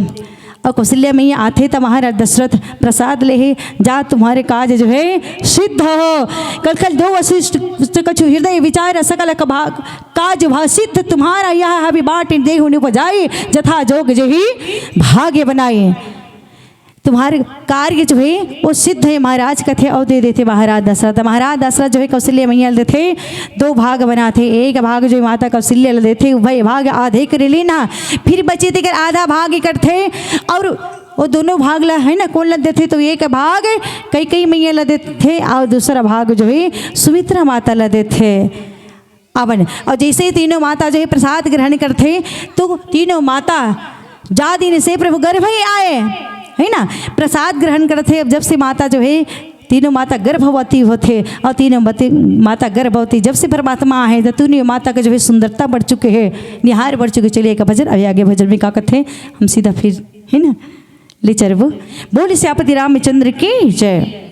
और कौशल्या मैया आथे त महाराज दशरथ प्रसाद लेहे, "जा तुम्हारे काज जो है सिद्ध हो।" कल कल दो वशिष्ठ कछु हृदय विचार सकल कभा-, काज भा सिद्ध तुम्हारा, यह हबि बाँटि देहु निपजाई, जथा जोग जेहि भाग्य बनाई। तुम्हारे कार्य जो है वो सिद्ध है महाराज, कथे अउ दे देथे महाराज दशरथ। महाराज दशरथ जो है कौशल्या मैया ल देथे, दो भाग बनाथे। एक भाग जो है माता कौशल्या ल देथे, वही भाग आधे कर लेना, फिर बचे तेकर आधा भाग करथे, और वो दोनों भाग ला है ना, कोन ल देथे, तो एक भाग कैकेयी मैया ल देथे और दूसरा भाग जो है सुमित्रा माता ल देथे। आवन। अउ जइसे ही तीनों माता जो हे प्रसाद ग्रहण करथे, तो तीनों माता जा दिन से प्रभु गर्भ ही आए, हे ना, प्रसाद ग्रहण करथे। अब जब से माता जो हे, तीनों माता गर्भवती होथे, अउ तीनों मते-, माता गर्भवती जब से परमात्मा आहे, तो तीनों माता के जो हे सुंदरता बढ़ चुके हे, निहार बढ़ चुके। चलिए एक भजन, अभी आगे भजन में का कथे, हम सीधा फिर, हे ना, ले चलबो। बोल सियापति रामचंद्र की जय।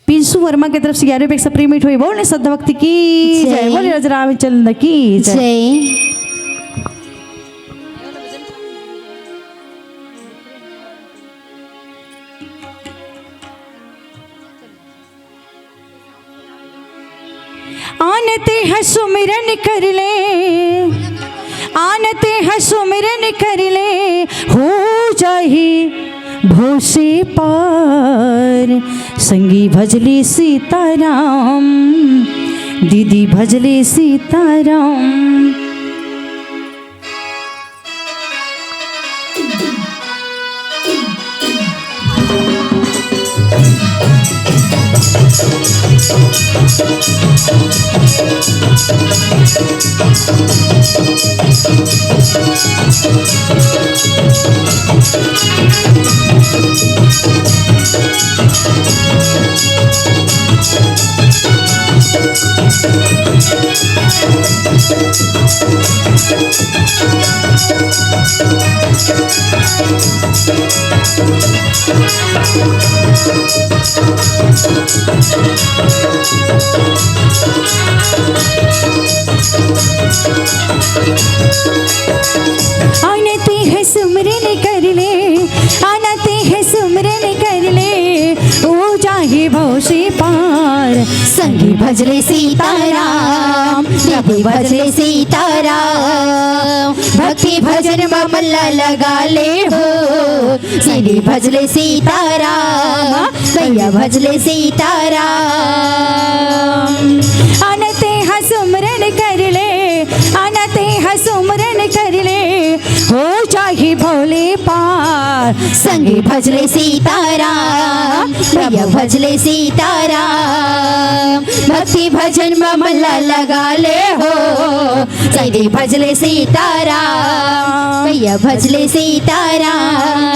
पिंसू वर्मा के तरफ से ग्यारह रुपए एक सौ प्रीमिट हुई। बोल श्रद्धा भक्ति की जय। जय। बोल राजा रामचंद्र की जय। जय। आनते ह सुमिरन कर ले, आनते ह सुमिरन कर ले, हो जाही भव से पार। संगी भजले सीताराम, दीदी भजले सीताराम। आनते ह सुमरन कर ले, आनते ह सुमरन कर ले, ओ जाही भव से पार। संगी भजले सीताराम, रवि भजले सीताराम, भक्ति भजन म मन ला लगा ले हो। संगी भजले सीताराम, भैया भजले सीताराम। आनते ह सुमरन कर ले, आनते ह सुमरन कर ले, हो जाही भव ले पार। संगी भजले सीताराम, भैया भजले सीताराम, भक्ति भजन म मन ला लगा ले हो। संगी भजले सीताराम, भैया भजले सीताराम।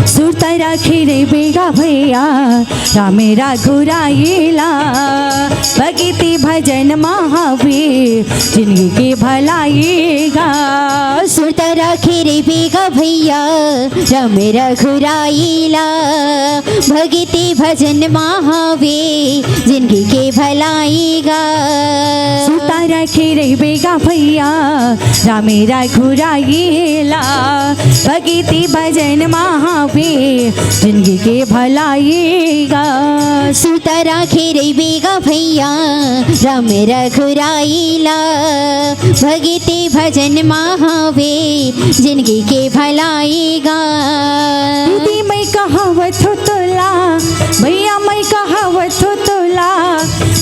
सुरता राखे रे बेगा भैया, रामे रघुराई ला, भगति भजन म हवे जिनगी के भलाई गा। सुरता राखे रे बेगा भैया, रामे रघुराई ला, भगति भजन म हवे जिनगी के भलाई गा। सुरता राखे रे बेगा भैया, रामे रघुराई ला, भगति भजन म हवे जिनगी के भलाई गा। सुरता राखे रे बेगा भैया, रामे रघुराई ला, भगति भजन म हवे जिनगी के भलाई गा। दीदी मैं कहावत हो तोला, भैया मैं कहावत हो तोला,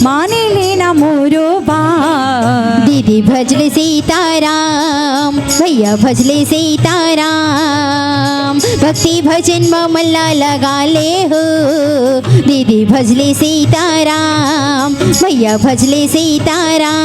माने लेना मोरो बात। दीदी भजले सीताराम, भैया भजले सीताराम, भक्ति भजन म मन ला लगा ले हो। दीदी भजले सीताराम, भैया भजले सीताराम।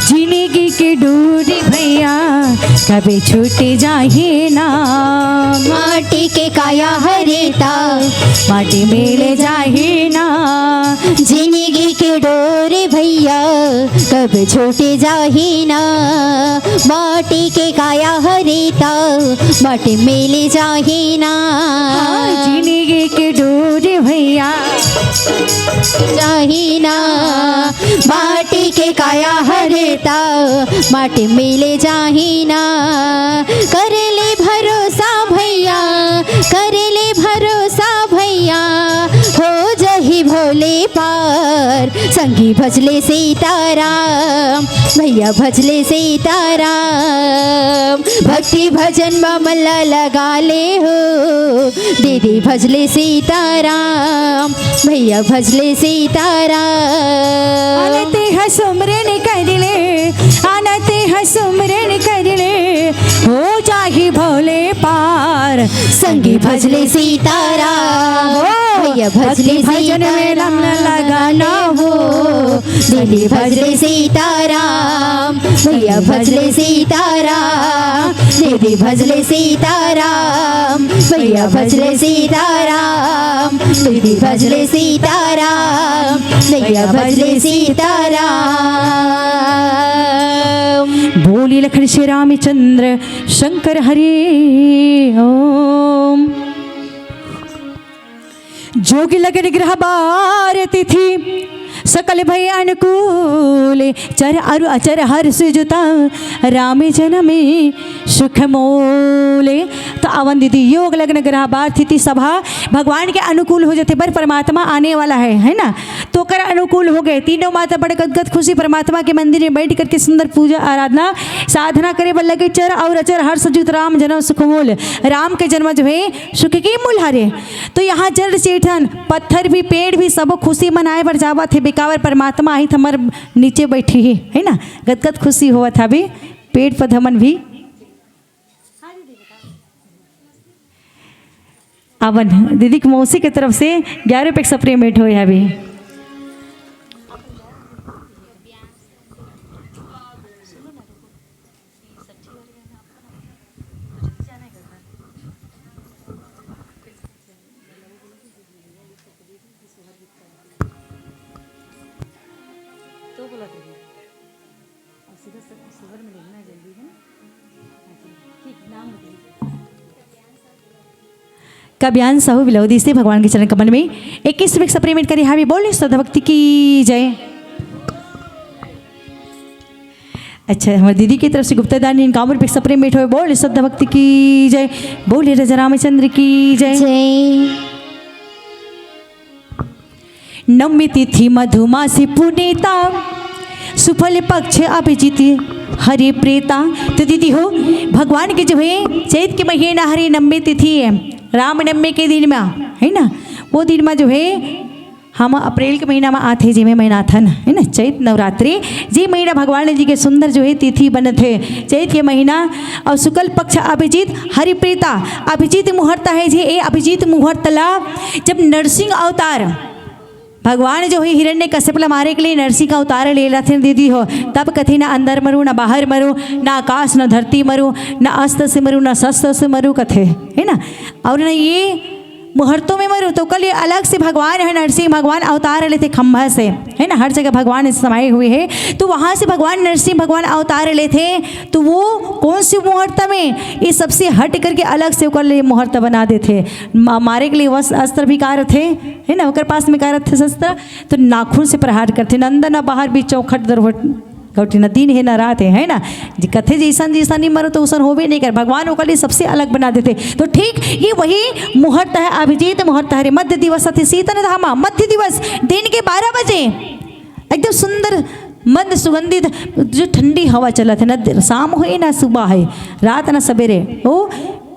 जिंदगी के डोरी भैया कभी छूट जाही ना, माटी के काया हरे ता माटी मिल जाही ना। जिंदगी के डोरी भैया कब छूट जाही ना, माटी के काया हरे ता माटी मिल जाही ना। हाँ, जिंदगी के डोरी भैया जाही ना, माटी के काया हरे ता माटी मिल जाही ना। कर ले भरोसा भैया, कर ले भरोसा भैया, हो जाही भोले पार। संगी भजले सीताराम, भैया भजले सीताराम, भक्ति भजन मा मन ला लगा ले हो, दीदी भजले सीताराम, भैया भजले सीताराम। अन तेह सुमरन कर ले, अन तेह सुमरन कर ले, हो जाही भोले पार। संगी भजले सीताराम, हो, भैया भजले भक्ति भजन में सीताराम। लमन लगाना हो। दीदी भजले सीताराम, भैया भजले सीताराम, दीदी भजले सीताराम, भैया भजले सीताराम, दीदी भजले सीताराम, भैया भजले सीताराम। बोली लखन श्री रामचंद्र शंकर हरि ओम। जोगी लगन ग्रह बार तिथि सकल भय अनुकूल, चर अरु अचर हर्ष जुता राम जन्म सुख मोल। तो अवन दीदी, योग लगन ग्रह बार तिथि सभा भगवान के अनुकूल हो जाते, पर परमात्मा आने वाला है, है ना? तो ओकर अनुकूल हो गए। तीनों माता बड़ गदगद खुशी परमात्मा के मंदिर में बैठ करके सुंदर पूजा आराधना साधना करे बर लगे। चर अउ अचर हर्ष जुत राम जन्म सुख मोल, राम के जन्म जो है सुख के मूल हरे। तो यहाँ जड़ चेठन पत्थर भी, पेड़ भी, सबो खुशी मनाए बर जावत हे। बेकावर परमात्मा आही त हमर नीचे बैठी ही, है ना? गदगद खुशी होवत हवे, पेड़ पौधा मन भी। अवन दीदी के मौसी के तरफ से ग्यारह पैक सप्लीमेंट होए हवे। तो बोला था। और सीधा स-, शहर में लेना जल्दी है ना। हाँ जी, ठीक, नाम बताइए। कब्यान साहू बिलौदी से भगवान के चरण कमल में इक्कीस रुपये सप्लीमेंट करे हावी। बोले श्रद्धा भक्ति की जय। अच्छा, हमारे दीदी की तरफ से गुप्ता दान इनकावन रुपये सप्लीमेंट हुए। बोले श्रद्धा भक्ति की जय। बोले राजा रामचंद्र की जय। जय। नवमी तिथि मधुमासी पुनीता, सुफल पक्ष अभिजीत हरि प्रीता। तो दीदी हो, भगवान के जो है चैत के महीना हरे नवमी तिथि है, रामनवमी के दिन में, है ना, वो दिन में जो है हम अप्रैल के महीना में आथे, जेमे मनाथन, है ना, चैत नवरात्रि। जे महीना भगवान जी के सुंदर जो है तिथि बनत है, चैत के महीना, और शुक्ल पक्ष अभिजीत हरि प्रीता, अभिजीत मुहूर्त है जे, ए अभिजीत मुहूर्त ला जब नरसिंह अवतार भगवान जो है हिरण्य कश्यप ला मारे के लिए नरसिंह का अवतार ले रथे दीदी हो, तब कथे ना अंदर मरू, ना बाहर मरू, ना आकाश, ना धरती मरू, ना अस्त्र से मरू, ना शस्त्र से मरू कथे, है ना। और ना ये मुहूर्तों में मरू, तो कल ये अलग से भगवान है नरसिंह भगवान अवतार लेथे खंभा से, है ना, हर जगह भगवान समाये हुए हैं। तो वहाँ से भगवान नरसिंह भगवान अवतार लेथे, तो वो कौन से मुहूर्त में ये सबसे हट करके अलग से ओकर लिए मुहूर्त बना देथे। मा-, मारे के लिए वस-, अस्त्र भी का रथे, है ना, ओकर पास में का रथे शस्त्र, तो नाखून से प्रहार करथे, अंदर ना बाहर, बीच चौखट दरवट गौठी न दिन हे न रात हे, है ना। जे कथे जैसन जैसन नहीं मरो तो उसन होबे नहीं कर, भगवान ओकर लिए सबसे अलग बना देथे। तो ठीक ये वही मुहूर्त है, अभिजीत मुहूर्त हरे, मध्य दिवस अति शीतल धामा, मध्य दिवस दिन के बारह बजे एकदम सुंदर मंद सुगंधित जो ठंडी हवा चलत है ना, शाम होए ना सुबह है, रात ना सवेरे, ओ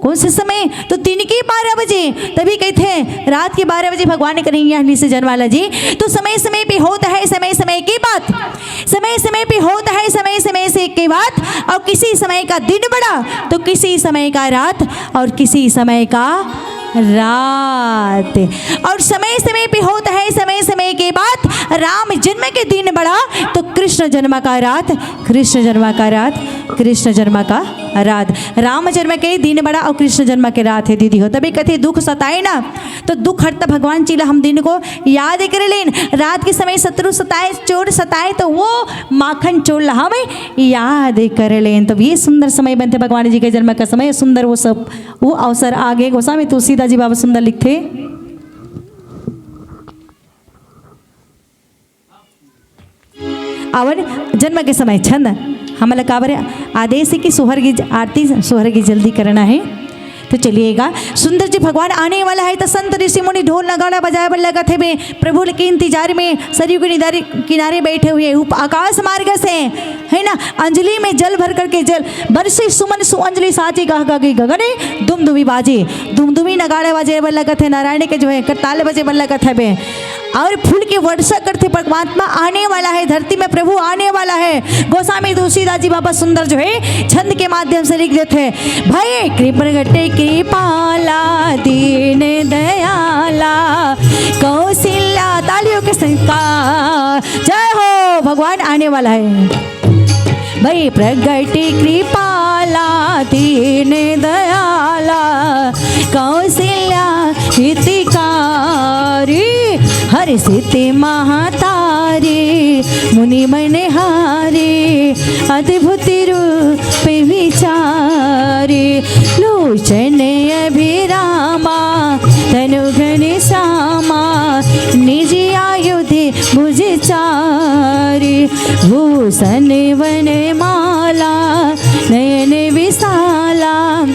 कौन से समय? तो दिन के बारह बजे। तभी कहते हैं रात के बारह बजे भगवान कन्हैया हनी से जन्माला जी। तो समय समय पे होता है समय समय की बात, समय समय पे होता है समय समय से की बात। और किसी समय का दिन बड़ा तो किसी समय का रात, और किसी समय का रात। और समय समय पे होता है समय समय के बात। राम जन्म के दिन बड़ा तो कृष्ण जन्म का रात, कृष्ण जन्म का रात, कृष्ण जन्म का रात। राम जन्म के दिन बड़ा और कृष्ण जन्म के रात है दीदी हो। तभी कहते दुख सताए ना तो दुख हरता भगवान जी ला हम दिन को याद कर लेन। रात के समय शत्रु सताए, चोर सताए तो वो माखन चोर ला हम याद कर लेन। तो ये सुंदर समय बनते भगवान जी के जन्म का समय सुंदर वो सब वो अवसर आगे गोस्वामी तुलसीदास जी बाबा सुंदर लिखते। अवन जन्म के समय छंद हमला काबर आदेश है कि सोहर की ज-, आरती सोहर की जल्दी करना है। तो चलिएगा, सुंदर जी भगवान आने वाला है, तो संत ऋषि मुनि ढोल नगाड़ा बजाए बर लगत हेबे। प्रभु के इंतजार में सरयू के निदारे-, किनारे बैठे हुए उप-, आकाश मार्ग से, है ना, अंजलि में जल भर करके जल बरसे सुमन सुअंजलि साजे गह गह गगने दुमदुमी बाजे, दुमदुमी नगाड़ा बजाए बर लगत है, नारायण के जो है करताल बजे बर लगत हेबे। और फूल की वर्षा करते परमात्मा आने वाला है, धरती में प्रभु आने वाला है। गोस्वामी तुलसीदास जी बाबा सुंदर जो है छंद के माध्यम से लिख देते हैं, भय कृपा प्रगट कृपाला दीन दयाला कौशल्या। तालियों के संग का जय हो, भगवान आने वाला है। भई प्रगट कृपाला दीन दयाला कौशल्या हितकारी। हर्षित महतारी मुनि मनहारी अद्भुत रूप विचारी। लोचन अभिरामा तनु घन श्यामा निज आयुधि भुज चारी। भूषण वन माला नयन विशाला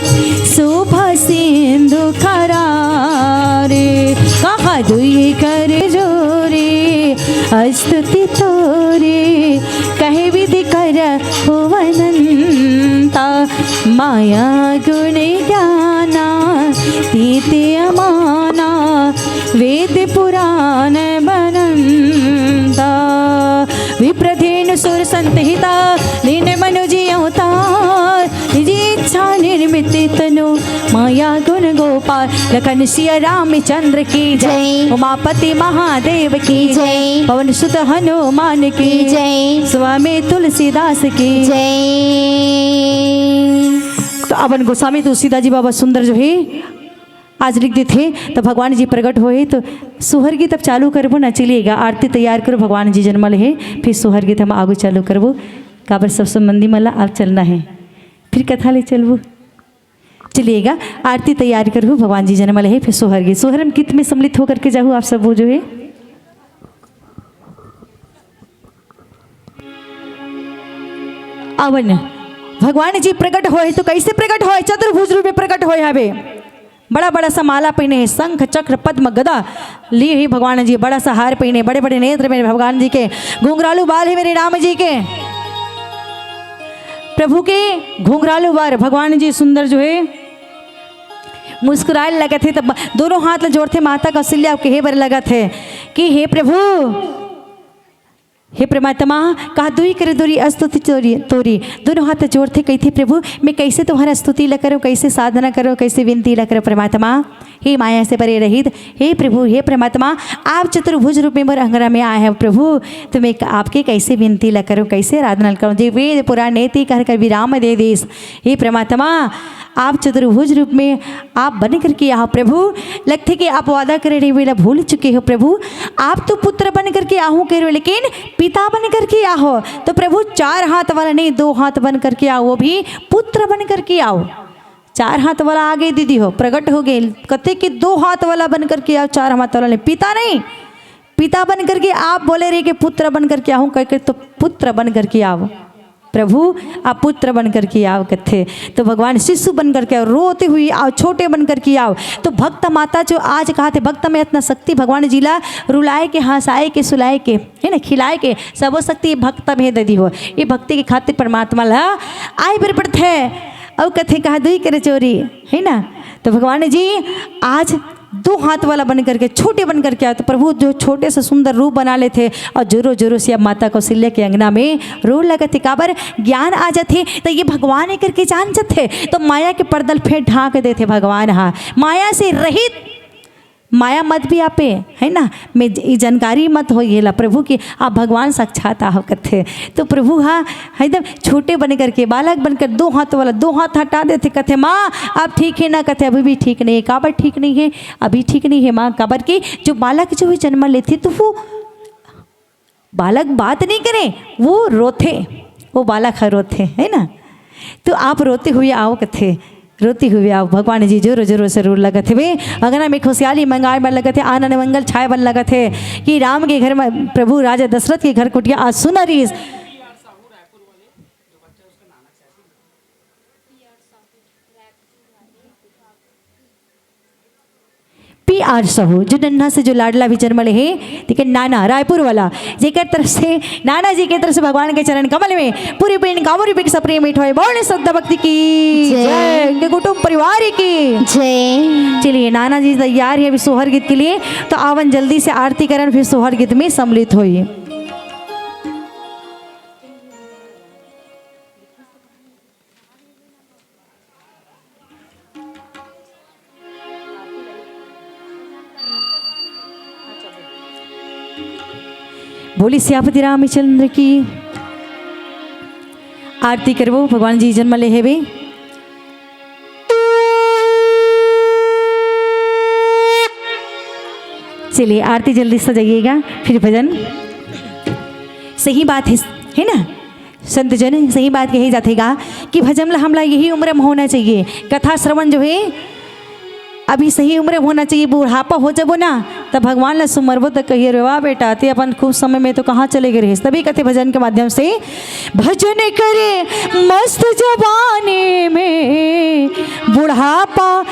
शोभा सिंधु करारी। कहा दुई कर जोरी अस्तुति तोरी कहे विधि कर भुवनंता। माया गुण ज्ञाना तीत अमाना वेद पुराण बनंता। विप्रधेनु सुर संत हिता लीन मनु जियौता। निज इच्छा निर्मित तनु माया गुण गोपाल। लखन सिया रामचंद्र की जय। जय। उमापति महादेव की जय। पवन सुत हनुमान की जय। स्वामी तुलसीदास की जय। तो अपन गोस्वामी तुलसीदास जी बाबा सुंदर जो है आज लिख देथे, तो भगवान जी प्रगट होए, तो सोहर गीत अब चालू करबो ना। चलिएगा, आरती तैयार करो, भगवान जी जन्मल हे, फिर सोहर गीत हम आगू चालू करबो। काबर सब संबंधी मन ला अब चलना है, फिर कथा ले चलबो। चलिएगा, आरती तैयार करहु, भगवान जी जन्मल हे, फिर सोहर गीत, सोहर गीत में सम्मिलित होकर के जाहु आप सब वो जो है। अवन भगवान जी प्रकट होए तो कैसे प्रकट होए? चतुर्भुज रूप में प्रकट होए हवे। बड़ा बड़ा सा माला पहने हे, शंख चक्र पद्म गदा लिए ही भगवान जी, बड़ा सा हार पहने, बड़े बड़े नेत्र मेरे भगवान जी के, घुंघरालू बाल है मेरे राम जी के। प्रभु के घुंघरालू बाल भगवान जी सुंदर जो है मुस्कुराए लगत हे, तब दोनों हाथ ल जोड़थे माता कौशल्या अउ कहे बर लगत हे कि हे प्रभु, हे परमात्मा, कहा दुई कर दुरी अस्तुति तोरी, तोरी। दोनों हाथ जोड़थे कहिथे, "प्रभु, मैं कैसे तुम्हारा स्तुति ल करूं, कैसे साधना करूं, कैसे विनती ल करूं परमात्मा? हे माया से परे रहित, हे प्रभु, हे परमात्मा, आप चतुर्भुज रूप में मोर अंगना में आए हैं प्रभु, तो मैं आपके कैसे विनती ल करूं, कैसे आराधना ल करूं? जे वेद पुराण नेति कहर कर विराम दे देस। हे परमात्मा, आप चतुर्भुज रूप में आप बन करके आहो प्रभु। लगथे कि आप वादा करे रहे, वेला भूल चुके हो प्रभु। आप तो पुत्र बन करके आहू कह रहे हो, लेकिन पिता बन करके आहो। तो प्रभु, चार हाथ वाला नहीं, दो हाथ बन करके आओ, वो भी पुत्र बन करके आओ।" चार हाथ वाला आ गए दीदी हो, प्रकट हो गए, कथे कि दो हाथ वाला बन करके आओ, चार हाथ वाला नहीं, पिता नहीं, पिता बन करके आप बोले रहे कि पुत्र बन करके आऊं, कह के तो पुत्र बन करके आओ। प्रभु, आप पुत्र बन करके आओ कथे, तो भगवान शिशु बन करके आओ, रोते हुए आओ, छोटे बन करके आओ। तो भक्त माता जो आज कहा थे, भक्त में इतना शक्ति, भगवान जी ला रुलाए के, हंसाए के, सुलाए के, है ना, खिलाए के, सबो शक्ति भक्त में दीदी हो। ये भक्ति के खातिर परमात्मा ला आए बर पड़थे। अउ कथे कहा दुई करे चोरी, है ना? तो भगवान जी आज दो हाथ वाला बन करके, छोटे बन करके आए, तो प्रभु जो छोटे से सुंदर रूप बना लेथे अउ जोरों जोरों से अब माता कौशल्या के अंगना में रोए लगथे। काबर ज्ञान आ जाथे, तो ये भगवान हे करके जान जाथे, तो माया के पर्दा ल फेर ढांक देथे भगवान हा। माया से रहित, माया मत भी आपे, है ना, में ज-, ई जानकारी मत होई एला प्रभु की आप भगवान साक्षात आहो कथे। तो प्रभु हा एकदम छोटे बन करके, बालक बनकर दो हाथ वाला, दो हाथ हटा देथे, कथे, "माँ, अब ठीक है ना?" कथे, "अभी भी ठीक नहीं है।" काबर ठीक नहीं है? अभी ठीक नहीं है माँ, काबर कि जो बालक जो है जन्म लेथे तो वो बालक बात नहीं करे, वो रोथे, वो बालक ह रोथे, है ना? तो आप रोते हुए आओ कथे, रोते हुए आओ। भगवान जी जोरों जोरों से रोए लगत हवे। अंगना में खुशहाली मंगाए बर लगत हे, आनंद मंगल छाए बर लगत हे कि राम के घर में, प्रभु राजा दशरथ के घर कुटिया आज सुना रहिस। पी आर साहू, जो नन्हा से जो लाडला भी जन्म ले हे, ठीक है, नाना रायपुर वाला, जेकर तरफ से, नाना जी के तरफ से भगवान के चरण कमल में पूरी पिंड कांवरी पिक सप्रिय मिठाई, बोले श्रद्धा भक्ति की जय। जय, उनके कुटुंब परिवार की जय। चलिए, नाना जी तैयार है अभी सोहर गीत के लिए, तो आवन जल्दी से आरती करन, फिर सोहर गीत में सम्मिलित होइए। बोली सियापति रामचंद्र की। आरती करबो, भगवान जी जन्म ले हेवे। चलिए, आरती जल्दी सजाइएगा, फिर भजन। सही बात है, है ना? संत जन, सही बात कहे जाथे गा कि भजन ला हमला यही उम्र में होना चाहिए। कथा श्रवण जो है, अभी सही उम्र में होना चाहिए। बुढ़ापा हो जाबो ना, तब भगवान ला सुमरबो त कहिए, "रे वाह बेटा, ते अपन खूब समय में तो कहाँ चले गए रहिस?" तभी कथे भजन के माध्यम से, "भजन करे मस्त जवानी में, बुढ़ापा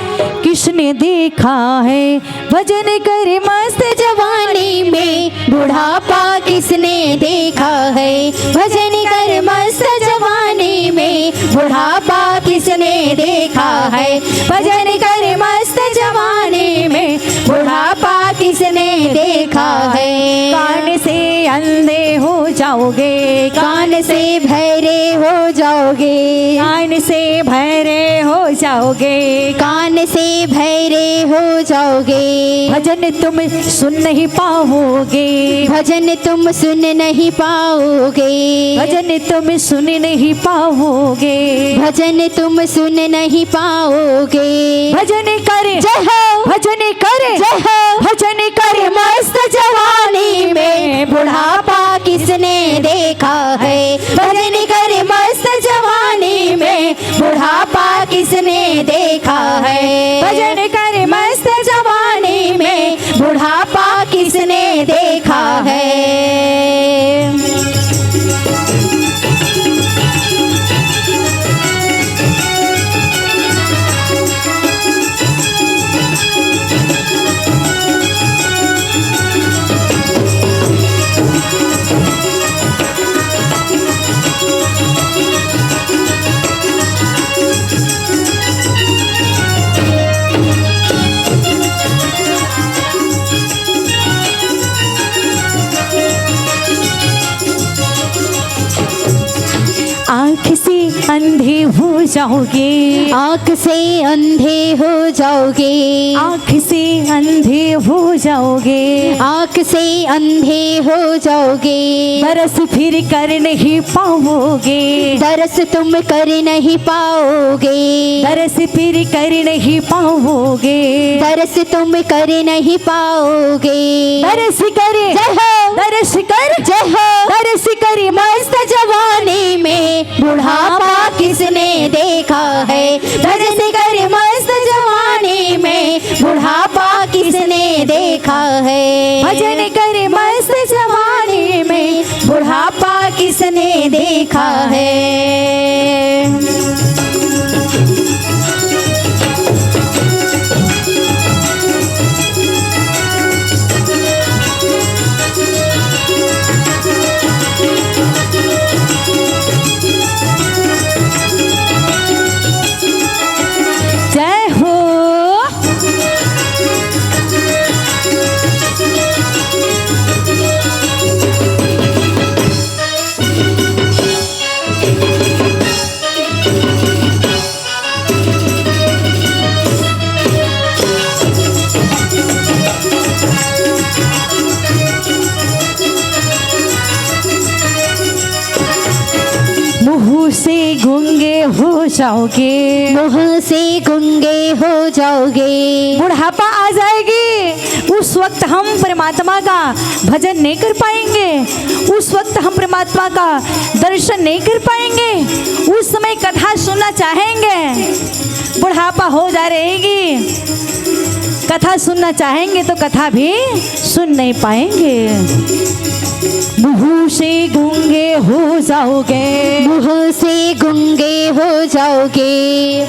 किसने देखा है?" भजन कर मस्त जवानी में, बुढ़ापा किसने देखा है? भजन कर मस्त जवानी में, बुढ़ापा किसने देखा है? भजन कर मस्त जवानी में, बुढ़ापा किसने देखा है? कान से अंधे हो जाओगे, कान से भैरे हो जाओगे, कान से भैरे हो जाओगे, कान से भैरे हो जाओगे। भजन तुम सुन नहीं पाओगे, भजन तुम सुन नहीं पाओगे, भजन तुम सुन नहीं पाओगे, भजन तुम सुन नहीं पाओगे। भजन कर जय हो, भजन कर जय हो, भजन कर मस्त जवानी में, बुढ़ापा किसने देखा है? भजन कर मस्त जवानी में, बुढ़ापा किसने देखा है? भजन कर मस्त जवानी में, बुढ़ापा किसने देखा है? आँख से अंधे हो जाओगे, आँख से अंधे हो जाओगे, आँख से अंधे हो जाओगे, आँख से अंधे हो जाओगे। दरस फिर कर नहीं पाओगे, दरस तुम कर नहीं पाओगे, दरस फिर कर नहीं पाओगे, दरस तुम कर नहीं पाओगे। दरस कर जय हो, दरस कर जय हो, दरस कर मस्त जवानी में, बुढ़ापा किसने देखा है? दरस कर मस्त जवानी में, बुढ़ापा किसने देखा है? भजन कर मस्त जवानी में, बुढ़ापा किसने देखा है? गूंगे हो जाओगे। मुंह से गूंगे हो जाओगे। बुढ़ापा आ जाएगी, उस वक्त हम परमात्मा का भजन नहीं कर पाएंगे, उस वक्त हम परमात्मा का दर्शन नहीं कर पाएंगे। उस समय कथा सुनना चाहेंगे, बुढ़ापा हो जा रहेगी, कथा सुनना चाहेंगे तो कथा भी सुन नहीं पाएंगे। मुंह से गूंगे हो जाओगे। मुंह से गूंगे हो जाओगे।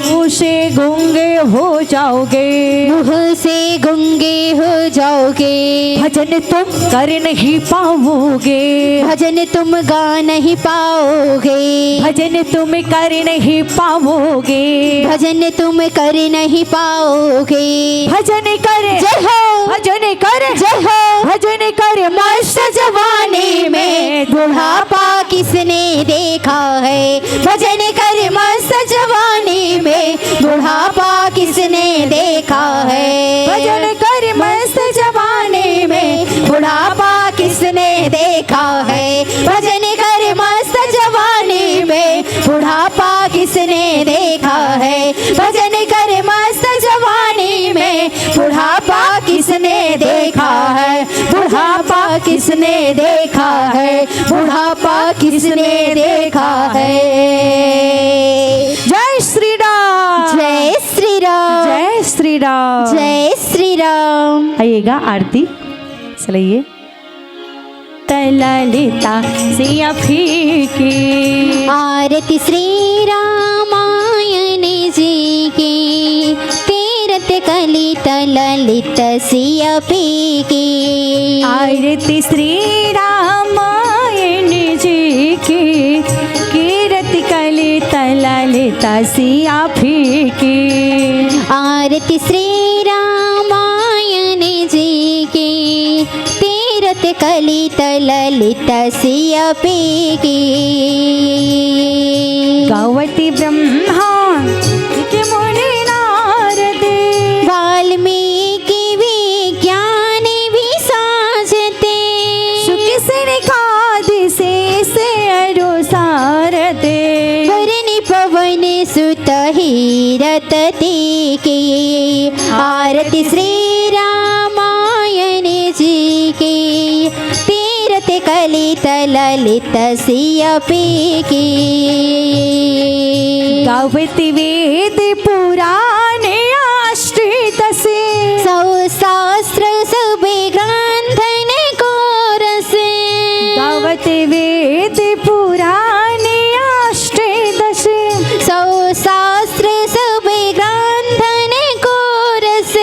मुंह से गूंगे हो जाओगे। मुंह से गूंगे हो जाओगे। भजन तुम कर नहीं पाओगे। भजन तुम गा नहीं पाओगे। भजन तुम कर नहीं पाओगे। भजन तुम कर नहीं पाओगे। भजन कर, जय हो। भजन कर, जय हो। भजन कर मस्त जवानी में बुढ़ापा किसने देखा है? भजन कर मस्त जवानी में बुढ़ापा किसने देखा है? भजन कर मस्त जवानी में बुढ़ापा किसने देखा है? भजन कर मस्त जवानी में बुढ़ापा किसने देखा है? भजन कर मस्त जवानी में बुढ़ापा किसने देखा है? बुढ़ापा किसने देखा है? बुढ़ापा किसने देखा है? जय श्री राम। जय श्री राम। जय श्री राम। जय श्री राम। आइएगा आरती, चलाइए। तललिता सिया फीकी। आरती श्री रामायण जी की, तीरथ कलित ललित सिया फीकी। आरती श्री रामायण जी की, कीरत कलित ललित सिया फीकी। आरती श्री रामायण जी की, तीरथ कलित ललित सिया फीकी। गावती ब्रह्मा के मुनि नारदे। वाल्मीकि विज्ञान विसाजते। शुक सनकादि शेष अरु सारदे। वरुण पवन सुत हीरत टीकी। आरती श्री रामायण जी की, तीरथ कलित ललित सिया फीकी। गावती वेद पुराण अष्टदशी। सौ शास्त्र सब ग्रंथन को रस। गावती वेद पुराण अष्टदशी। सौ शास्त्र सब ग्रंथन को रस।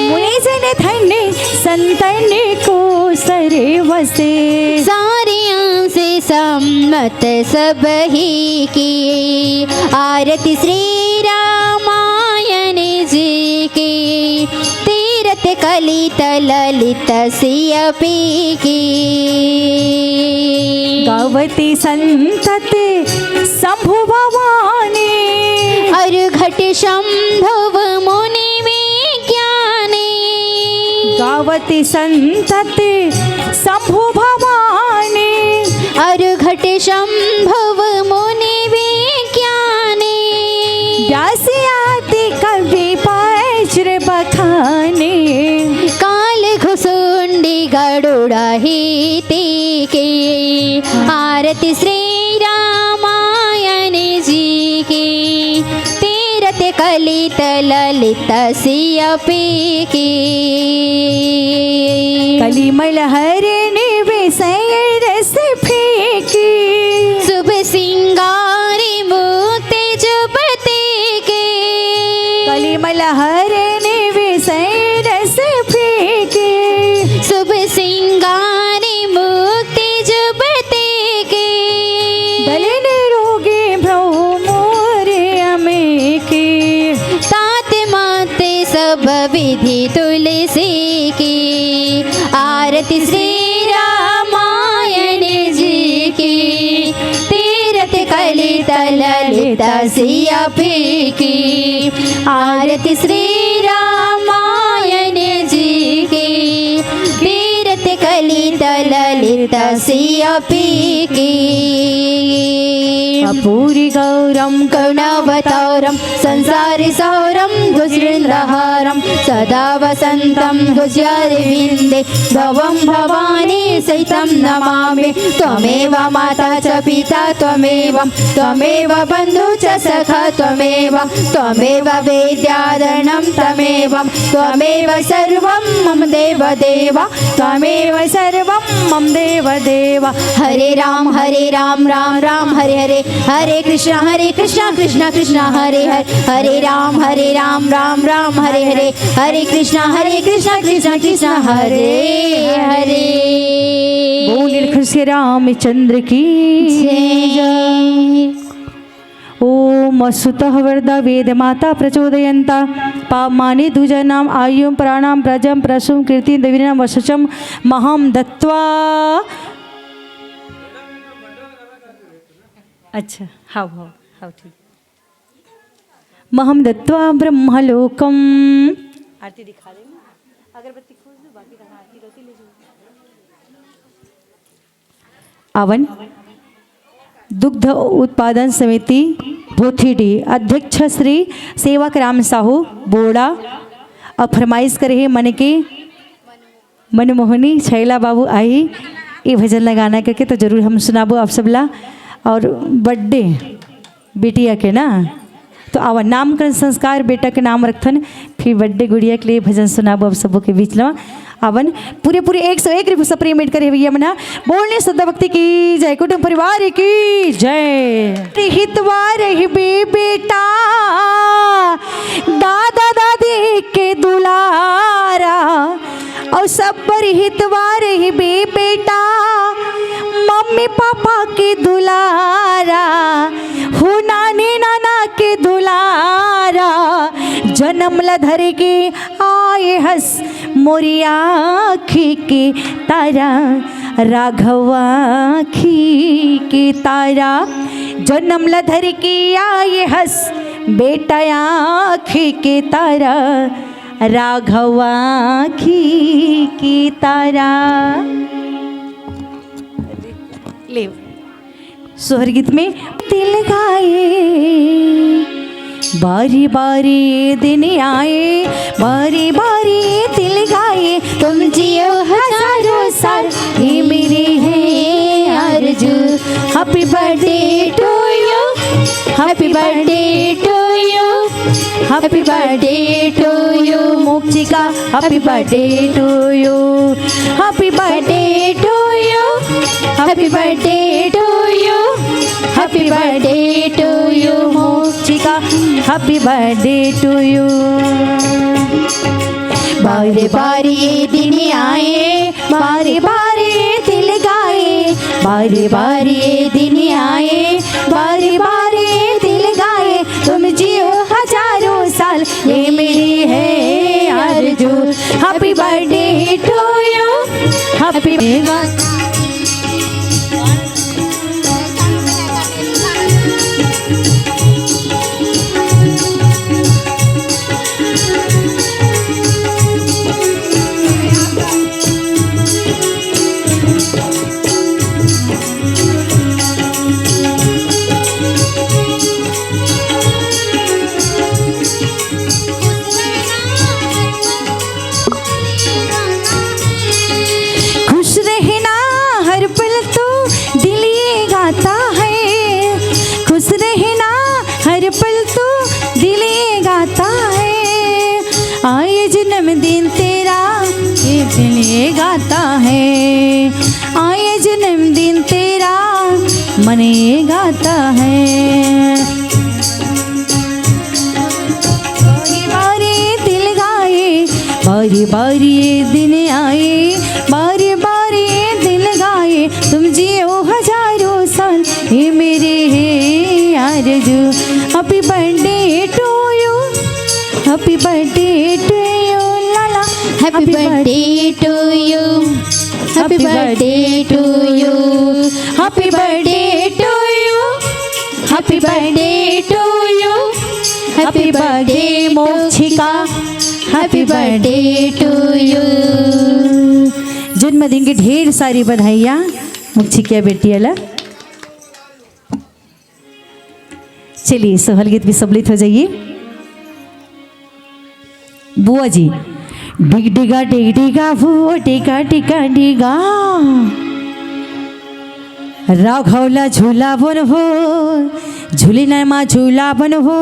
मुनि जन धन्य संतन को सरवसे। सारियां से सम्मत सब ही की। आरती श्री रामायण जी की, तीरथ कलित ललित सिया फीकी। गावती संतत शंभु भवानी। अरघट शंभव मुनि विज्ञानी। गावती संतत शंभु भवानी। अरघट शंभव मुनि विज्ञानी। व्यास आदि कवि वज्र बखानी। काल घुसुंडी गरुड़ ही टीकी। आरती श्री रामायण जी की, तीरथ कलित ललित सिया फीकी। कलिमल हरण विषय रस फीकी। शुभ सिंगार मुक्त जुबती की। कलिमल हरण विषय रस फीकी। शुभ सिंगार मुक्त जुबती की। दलिन रोगी भ्रमर अमेकी। तात मात सब विधि तुलसी की। आरती श्री रामायण जी की। तीरथ कलित ललित सिया फीकी। आरती श्री रामायण जी की। तीरथ कलित ललित सिया फीकी। अब भूरि गौरं करुणावतारं संसारसारं घोषवृन्दहारं सदा वसन्तं हृदयारविन्दे भवं भवानी सहितं नमामि। त्वमेव माता च पिता त्वमेव, त्वमेव बन्धु च सखा त्वमेव, त्वमेव विद्याधनं त्वमेव, त्वमेव सर्वं मम देव देव, त्वमेव सर्वं मम देव देव। हरे राम हरे राम राम राम हरे हरे, हरे कृष्णा हरे कृष्णा कृष्णा कृष्णा हरे हरे, हरे राम हरे राम राम राम हरे हरे, हरे कृष्णा हरे कृष्णा कृष्णा कृष्णा हरे हरे। बोलिए लखन सिया रामचंद्र की जय। जय। ओम सुतः वरदा वेद माता प्रचोदयंता पामानि दुजनाम आयुम प्राणाम प्रजम प्रसुम कीर्ति देवीनाम वसचम महम दत्वा। अच्छा, हाउ हाउ हाउ, ठीक। महम दत्वा ब्रह्मलोकम। आरती दिखा देंगे, अगरबत्ती खोज दो, बाकी तो आरती रोटी ले जाओ। आवन दुग्ध उत्पादन समिति भोथीडीह अध्यक्ष श्री सेवक राम साहू बोड़ा अउ फरमाइश करे हे मन के मनमोहनी छैला बाबू आही, ये भजन लगाना करके तो जरूर हम सुनाबो आप सबला। और बर्थडे बिटिया के ना, तो आवा नामकरण संस्कार बेटा के नाम रखथन, फिर बर्थडे गुड़िया के लिए भजन सुनाबो आप सबो के बीच ला। आवन पूरे पूरे एक सौ एक रुपये सप्रीमेंट करे भैया मना। बोलने श्रद्धा भक्ति की जय, कुटुंब परिवार की जय। हितवा रहबे बेटा दादा दादी के दुलारा, और सब पर हितवा रहबे बेटा मम्मी पापा के दुलारा, हो नानी नाना के दुलारा। जन्म ल धर के आए हस मोरी आँखी के तारा, राघव आँखी के तारा। जन्म ल धर के आए हस बेटा आँखी के तारा, राघव आँखी के तारा। ले सोहर गीत में तिल गाए, बारी बारी दिन आए, बारी बारी तिल गाए, तुम जियो हजारों साल, ये मेरी है आरज़ू। Happy birthday to you, happy birthday to you, happy birthday to you मोक्षिका। Happy birthday to you, happy birthday to you, happy birthday to you, happy birthday to you मोक्षिका। Happy birthday to you। बारी बारी दिन आए, बारी बारी तिल गाए, बारी बारी दिन आए, बारी बारी तिल गाए, तुम जियो हजारों साल, ये मेरी है आरज़ू। Happy birthday to you, happy खुश रहना हर पल तो दिल ये गाता है, खुश रहना हर पल तो दिल ये गाता है। आए जन्मदिन तेरा, ये दिल ये गाता है, आए जन्मदिन तेरा, मन ये गाता है। बारी बारी तिल गाए, बारी बारी ये दिन आए, बारी बारी ये तिल गाए, तुम जियो हजारों साल, ये मेरे है आरज़ू। Happy birthday to you, happy birthday to you, Lala. Happy birthday to you, happy birthday to you, happy birthday to you, happy birthday to you, happy birthday मोक्षिका, happy birthday to you। जन्मदिन की ढेर सारी बधाइयाँ मोक्षिका बेटी ला। चलिए, सोहर गीत भी सम्मिलित हो जाइए। बुआ जी, डिग डिगा डिग डिगा हो, डिगा डिगा डिगा, राघव ला झूला बन हो, झूली न मा झूला बन हो,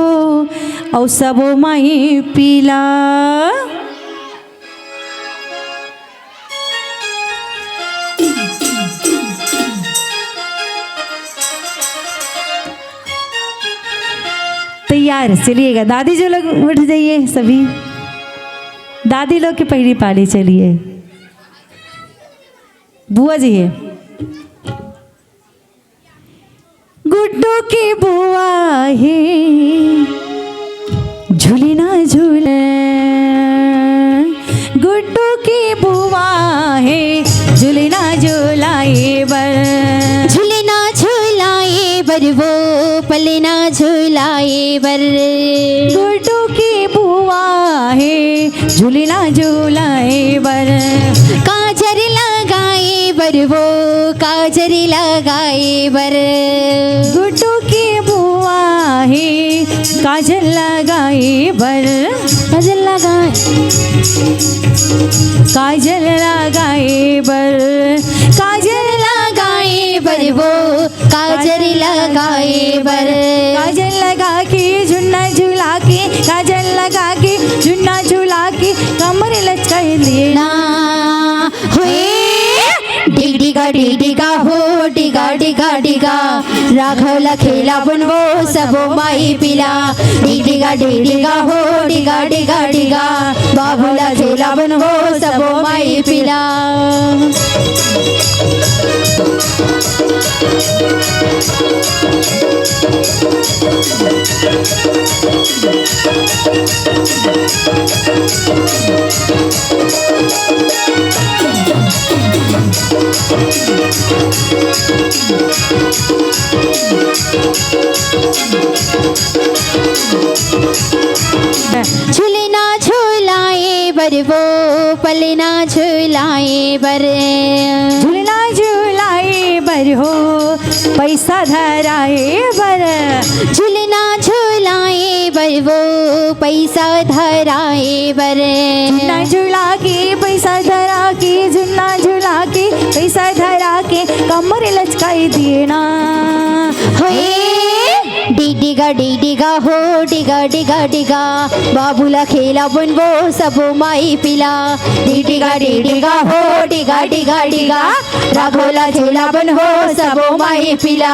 अउ सबो माई पीला। तैयार, चलिएगा। दादी जो लोग उठ जाइए सभी, दादी लोग की पहली पाली। चलिए, बुआ जी है। गुड्डू के बुआ हे, झूलना झूला। गुड्डू के बुआ हे, झूलना झूलाए बर। झूलना झूलाए बर वो, पलना झूलाए बर। गुड्डू के बुआ हे, झूलना झूलाए बर। काजर लगाए बर वो, काजर लगाए बर। गुड्डू के बुआ हे, काजर लगाए बर। काजर लगाए, काजर लगाए बर। काजर लगाए बर वो, काजर लगाए बर। काजर लगा के, झुन्ना झुला के, काजर लगा के, झुन्ना झुला के, कमर लचकाए दिए ना। होए, डिग डिगा डिग डिगा हो, डिगा डिगा डिगा, राघव ला खेला बन वो सबो माई पीला। डिग डिगा डिग डिगा हो, डिगा डिगा डिगा, बाबू ला खेला बन वो सबो माई पीला। झुलना झुलाए बर वो, पलना झुलाए बर। झुलना झुलाए बर हो, पैसा धराए बर। झुलना झुलाए बर वो, पैसा धराए बर। झुलना झुला के, पैसा धरा के, झुलना झुला के, पैसा धरा के, कमर लचकाए दिए ना। होए, डिग डिगा डिग डिगा हो, डिगा डिगा डिगा, बाबू ला खेला बन वो सबो माई पीला। डिग डिगा डिग डिगा हो, डिगा डिगा डिगा, राघव ला झूला बन हो सबो माई पीला।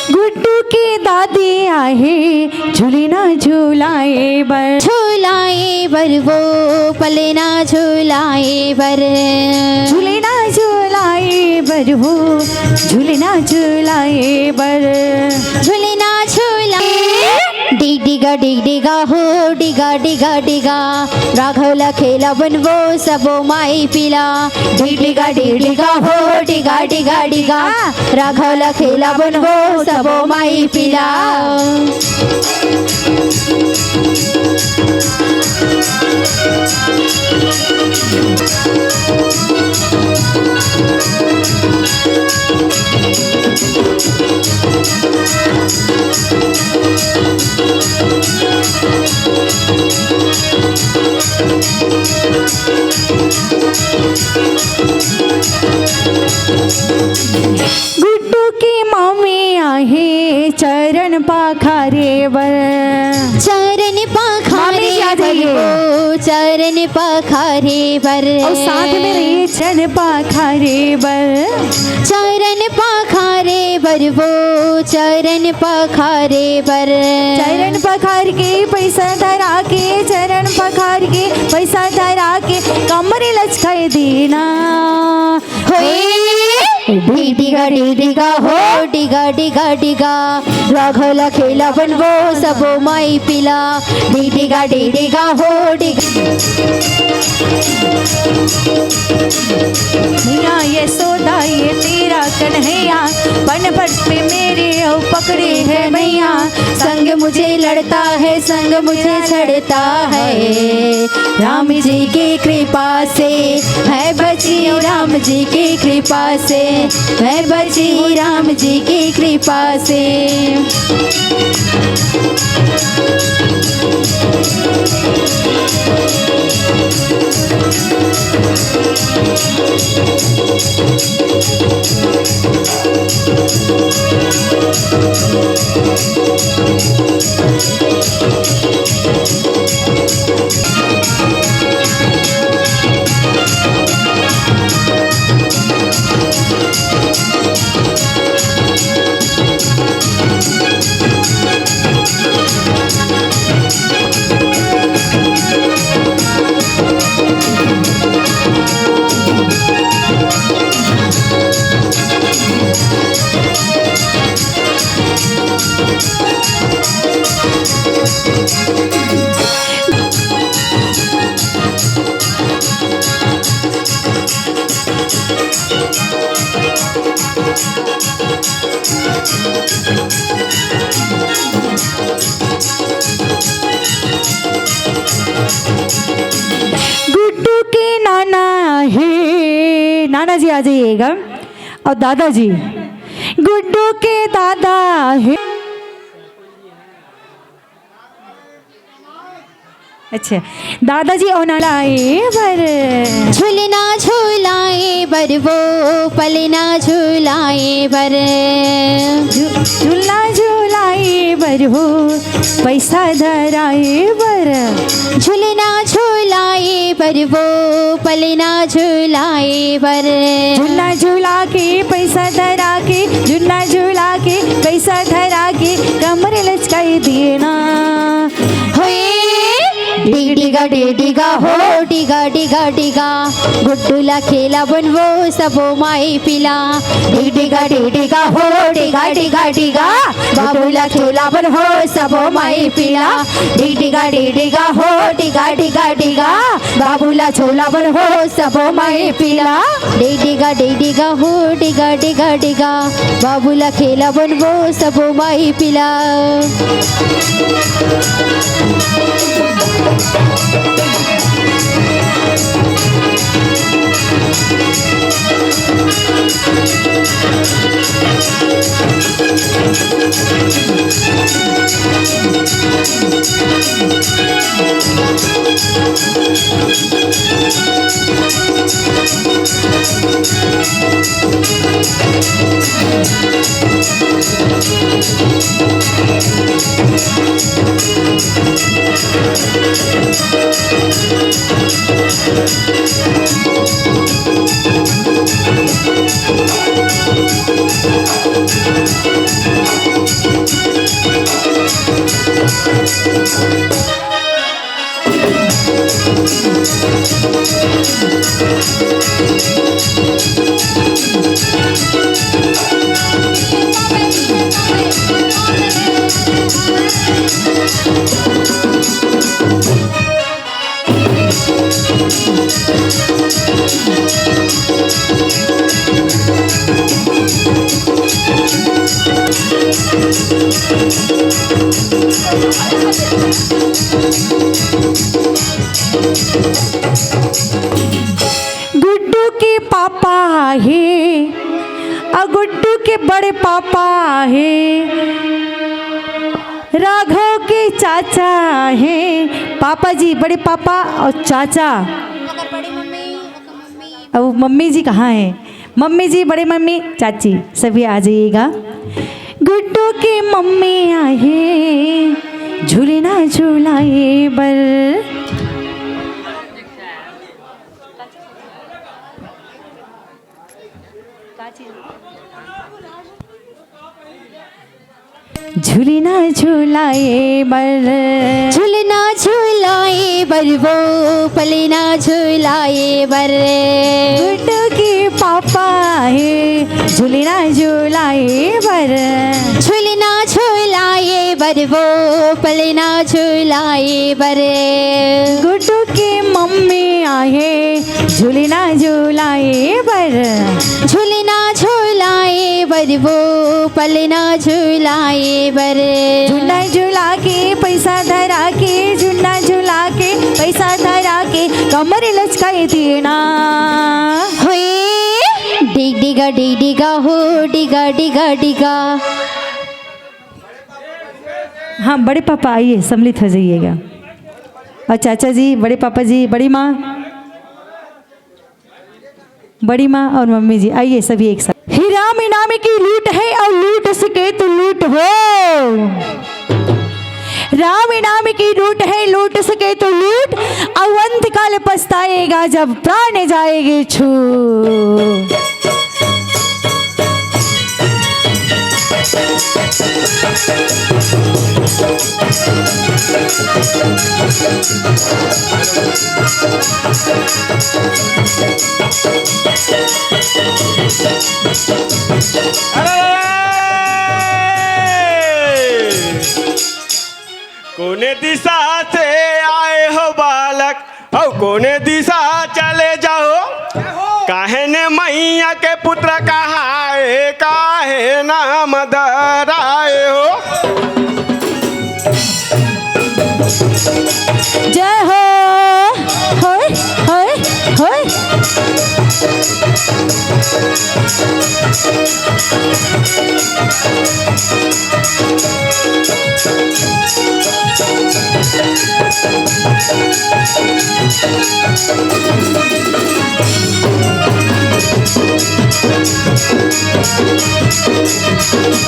गुड्डू के दादी आहे झुलना झुलाए बर। झुलाए बर वो पलना झुलाए बर। झुलना झुलाए बर वो झुलना झुलाए बर। झुलना झुलाए। डिग डिगा डिग डिगा हो डिगा डिगा डिगा। राघव ला खेला बन वो सबो माई पीला। डिग डिगा डिग डिगा हो डिगा डिगा डिगा। राघव ला खेला बन वो सबो माई पीला। गुड्डू के मम्मी आहे चरण पखारे बर। चरण पखारे मामी जी, आ बर जाइए। वो, चरण पखारे बर। और साथ में रहिए, चरण पखारे बर। चरण पखारे बर वो, चरण पखारे बर। चरण पखार के पैसा धरा के, चरण पखार के पैसा धरा के, कमर लचकाई देना। होए। डिगा डिगा हो, डिगा डिगा डिगा, राघव ला खेलावन वो सबो माई पिला। डिगा डिगा हो, डिगा। मैया यशोदा ये तेरा कन्हैया, पनपट पे मेरे ओ पकड़े है मैया। संग मुझे लड़ता है, संग मुझे छड़ता है, राम जी की कृपा से मैं बची हूँ, राम जी की कृपा से मैं बची हूँ, राम जी की कृपा से। गुड्डू के नाना है, नाना जी आ जाइएगा। और दादाजी, गुड्डू के दादा है। अच्छा, दादाजी ओ नाना ए बर। झुलना झुलाए बर वो, पलना झुलाए बर। झु-, झुलना झुलाए बर वो, पैसा धराए बर। झुलना झुलाए बर वो, पलना झुलाए बर। झुलना झुला के पैसा धरा के, झुलना झुला के पैसा धरा के, कमर लचकाई देना। होए। डिगा डिगा हो, डिगा डिगा डिगा, गुड्डू ला खेलावन वो सबो माई पिला। डिगा डिगा हो, डिगा डिगा डिगा, बाबू ला खेलावन हो सबो माई पिला। डिगा डिगा हो, डिगा डिगा डिगा, बाबू ला झोलावन हो सबो माई पिला। डिगा डिगा हो, डिगा डिगा डिगा, बाबू ला खेलावन वो सबो माई पिला। गुड्डू के पापा हे, अउ गुड्डू के बड़े पापा हे, राघव के चाचा हे, पापा जी, बड़े पापा अउ चाचा। अउ मम्मी जी कहाँ हे? मम्मी जी, बड़े मम्मी, चाची, सभी आ जाइएगा। गुड्डू के मम्मी आहे, झुलना झुलाए बर। झुलना झुलाए बर। झुलना झुलाए बर वो, पलना झुलाए बर। गुड्डू के पापा हे, झुलना झुलाए बर। झुलना झुलाए बर वो, पलना झुलाए बर। गुड्डू के मम्मी आहे, झुलना झुलाए बर। झुलना झुलाए बर वो, पलना झुलाए बर। झुलना झुला के, पैसा धरा के, झुलना झुला के, पैसा धरा के, कमर लचकाए देना। होए, डिग डिगा, डिग डिगा हो, डिगा, डिगा, डिगा। हाँ, बड़े पापा आइए, सम्मिलित हो जाइएगा। और चाचा जी, बड़े पापा जी, बड़ी माँ, बड़ी माँ और मम्मी जी, आइए सभी एक साथ। हे राम नाम की लूट है और लूट सके तो लूट हो। राम नाम की लूट है, लूट सके तो लूट, और अंत काल पछताएगा जब प्राण जाएगी छू। अरे! कोने दिशा से आए हो बालक, अउ कोने दिशा चले जाओ? काहे ने मैया के पुत्र कहाए, काहे नाम धराए हो? जय हो। होय, होय, होय।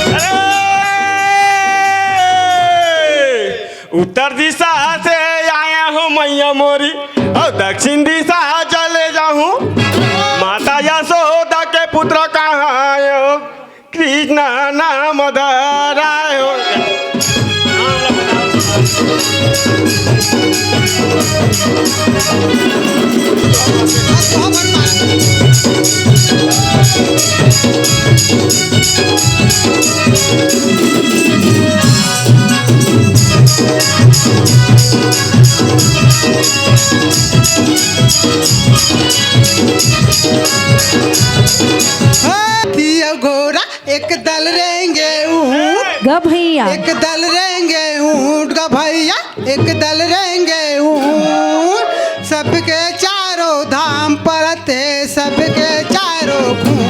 अरे! उत्तर दिशा से आया हूँ मैया मोरी, और दक्षिण दिशा चले जाऊँ। माता यशोदा के पुत्र कहाँ आयो? कृष्ण नाम धरायो। हाथी अउ घोड़ा एक दल रेंगे ऊंट। ग भैया। एक दल रेंगे ऊंट, ग भैया, एक दल रेंगे ऊंट। सबके चारों धाम परते, सबके चारों खूंट।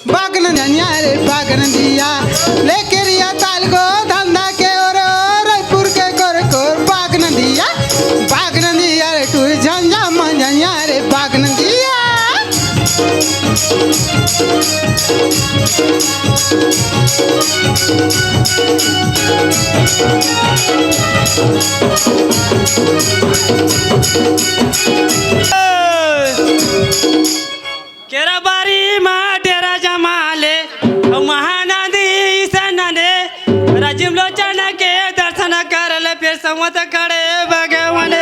बागन धनिया रे बागन दिया, लेके रिया ताल को धंधा के ओरे, रायपुर के गोरे को बागन दिया, बागन दिया रे टूर झंझा मंझनिया रे बागन दिया। केरा बारी मा डेरा जमा ले, अउ महानदी ईसन ने, राजिम लोचन के दर्शन कर ले, फिर संवत करे भगवान।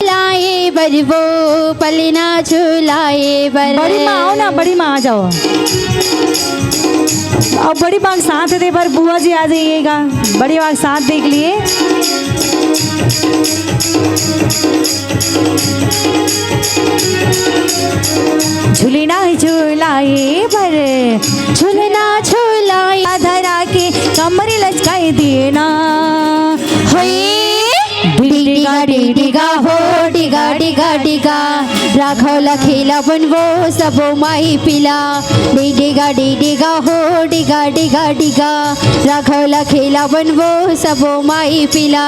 लाए बर वो पलना झुलाए बर। बड़ी माँ आओ ना, बड़ी माँ आ जाओ। अब बड़ी माँ के साथ दे बर बुआ जी आ जाइएगा। बड़ी माँ के साथ देख लिए। झुलना झुलाए बर, झुलना झुलाए धरा के कमर लचकाए देना। होए डिगा डिगा हो, डिगा डिगा डिगा, राखव ला खेला बनवो सबो माई पिला। डिगा डिगा हो, डिगा डिगा डिगा, राखव ला खेला बनवो सबो माई पिला।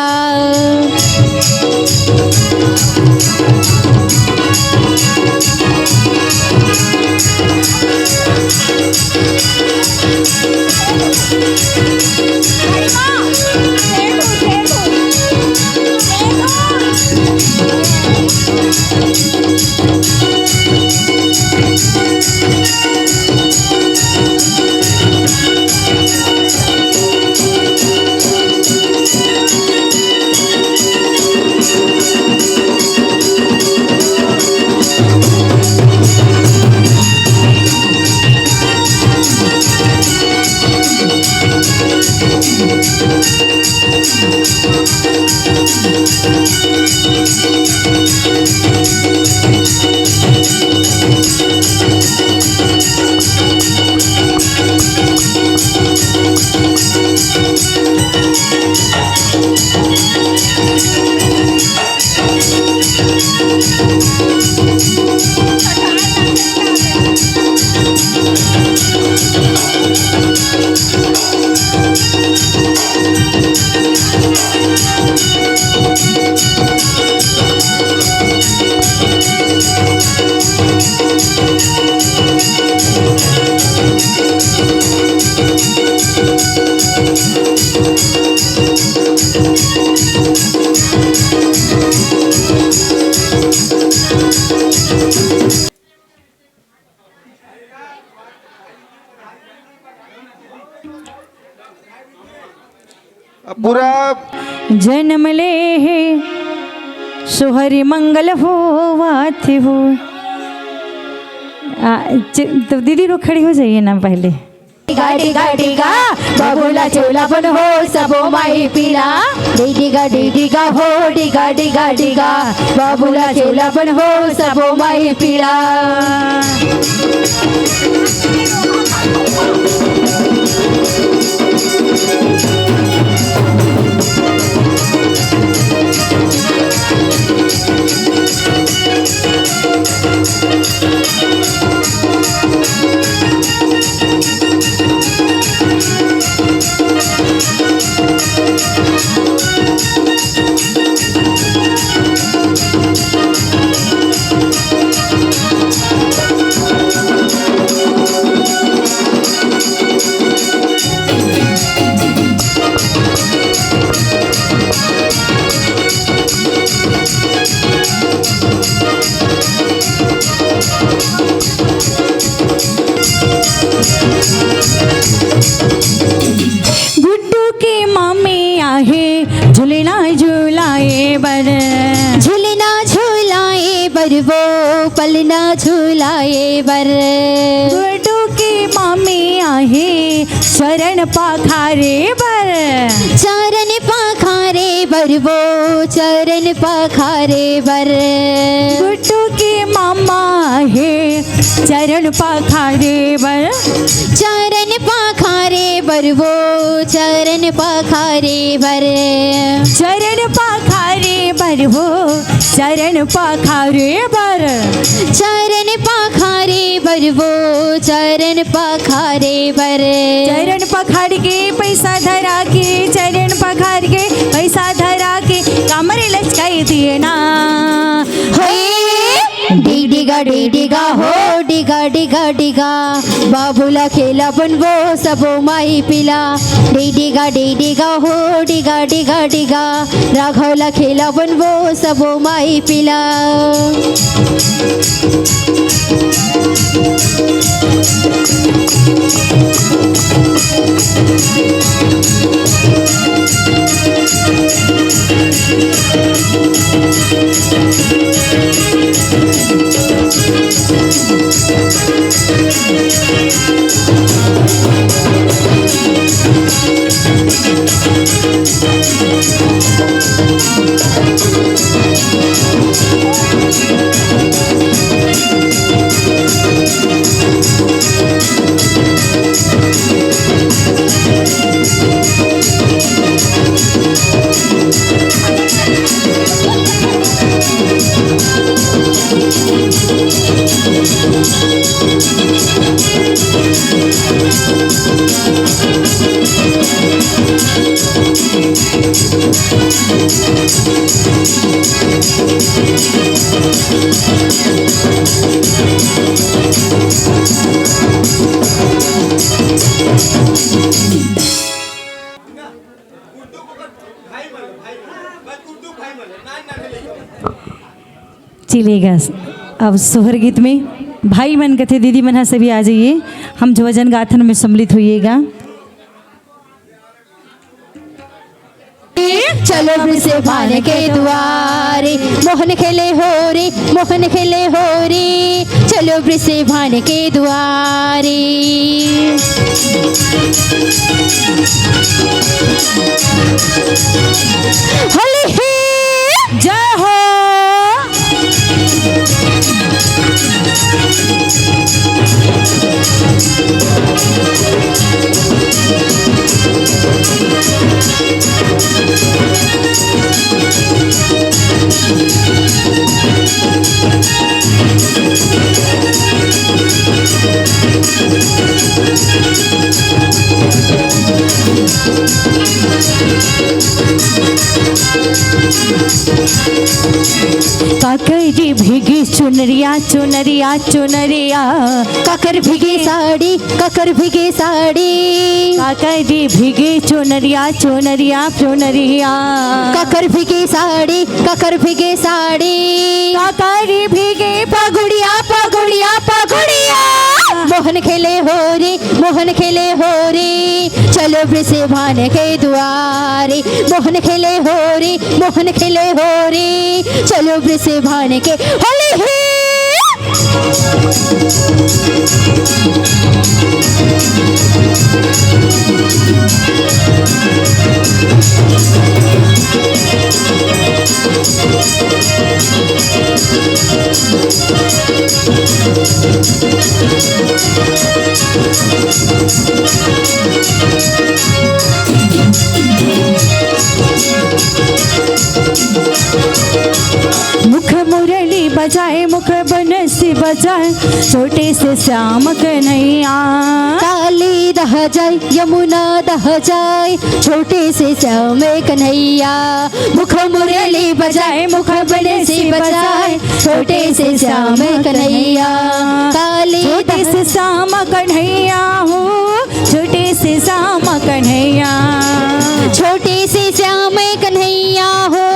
पूरा जनम ले हे सोहरी मंगल होवत हो। आ, च-, तो दीदी लोग खड़ी हो जाइए ना पहले। डिगा डिगा डिगा, बबुला चोला बन हो सबो माई पीला। डिगा डिगा हो, डिगा डिगा डिगा, बबुला चोला बन हो सबो माई पीला। गुड्डू के मामी आहे झुलना झुलाए बर। झुलना झुलाए बर वो पलना झुलाए बर। गुड्डू के मामी आहे चरण पखारे बर। चरण पखारे बर वो चरण पखारे बर। गुड्डू के मामा आहे चरण पखारे बर। चरण पखारे बर वो चरण पखारे बर। चरण पखारे बर वो चरण पखारे बर। चरण पखारे बर वो चरण पखारे बर। चरण पखार के पैसा धरा के, चरण पखार के पैसा धरा के, कमर लचकाई दिए ना। होए, डिग डिगा, डिग डिगा, हो, डिगा, डिगा, डिगा। बाबू ला खेलावन वो सबो माई पिला। डिग डिगा, डिग डिगा, हो, डिगा, डिगा, डिगा। राघव ला खेलावन वो सबो माई पिला। चलेगा। अब सोहर गीत में भाई मन कथे, दीदी मन ह सभी आ जाइए, हम जो भजन गाथन में सम्मिलित होइएगा। चलो वृषभान के दुआरे, मोहन खेले होरी, मोहन खेले होरी। चलो वृषभान के दुआरे। होली है। जय हो। काकर भीगी चुनरिया, चुनरिया, चुनरिया। काकर भीगी साड़ी, काकर भीगी साड़ी। काकर भीगी चुनरिया, चुनरिया, चुनरिया। काकर भीगी साड़ी, काकर भीगी साड़ी। काकर भीगी पगुड़िया, पगुड़िया, पगुड़िया। मोहन खेले होरी, मोहन खेले होरी। चलो वृषभान के दुआरे, मोहन खेले होरी, मोहन खेले होरी। चलो वृषभान के होली है। मुख मुरली बजाए, मुख बंसी बजाए, छोटे से श्याम कन्हैया। काली रह जाए, यमुना दह जाए, छोटे से श्याम कन्हैया। मुख मुरली बजाए, मुख बंसी बजाए, छोटे से श्याम कन्हैया। काली छोटे दह से श्याम कन्हैया हो, छोटे से श्याम कन्हैया। छोटे से श्याम कन्हैया हो,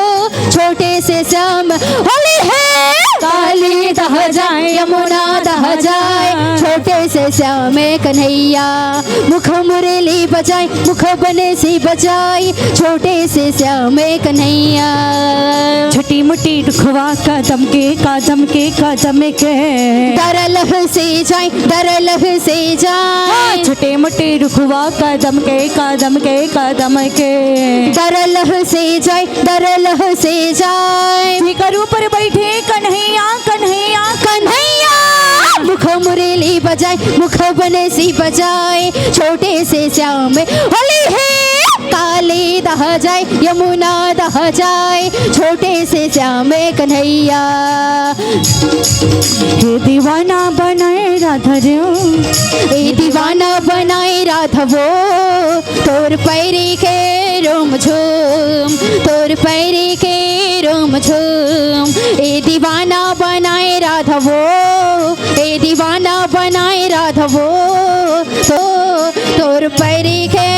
छोटे से श्याम। होली है। काली दह जाए, यमुना दह जाए, छोटे से श्याम कन्हैया। मुख मुरली बजाए, मुख बंसी बजाए, छोटे से श्याम कन्हैया। छोटी मोटी रुखवा कदम के, कदम के, कदम के। दरलह से जाए, दरलह से जाए। हाँ, छोटे मोटे रुखवा कदम के, कदम के, कदम के। दरलह से जाए, दरलह से जाए। जेकर ऊपर बैठे कन्हैया, कन्हैया, कन्हैया। मुख मुरली बजाए, मुख बंसी बजाए, छोटे से श्याम। होली है। काली दह जाए, यमुना दह जाए, छोटे से श्याम कन्हैया। हे दीवाना बनाए राधा रे, ए दीवाना बनाए राधा वो, तोर पैरी के रोम झूम, तोर पैरी के रोम झूम। ए दीवाना बनाए राधा वो, ए दीवाना बनाए राधा वो, तो तोर पैरी के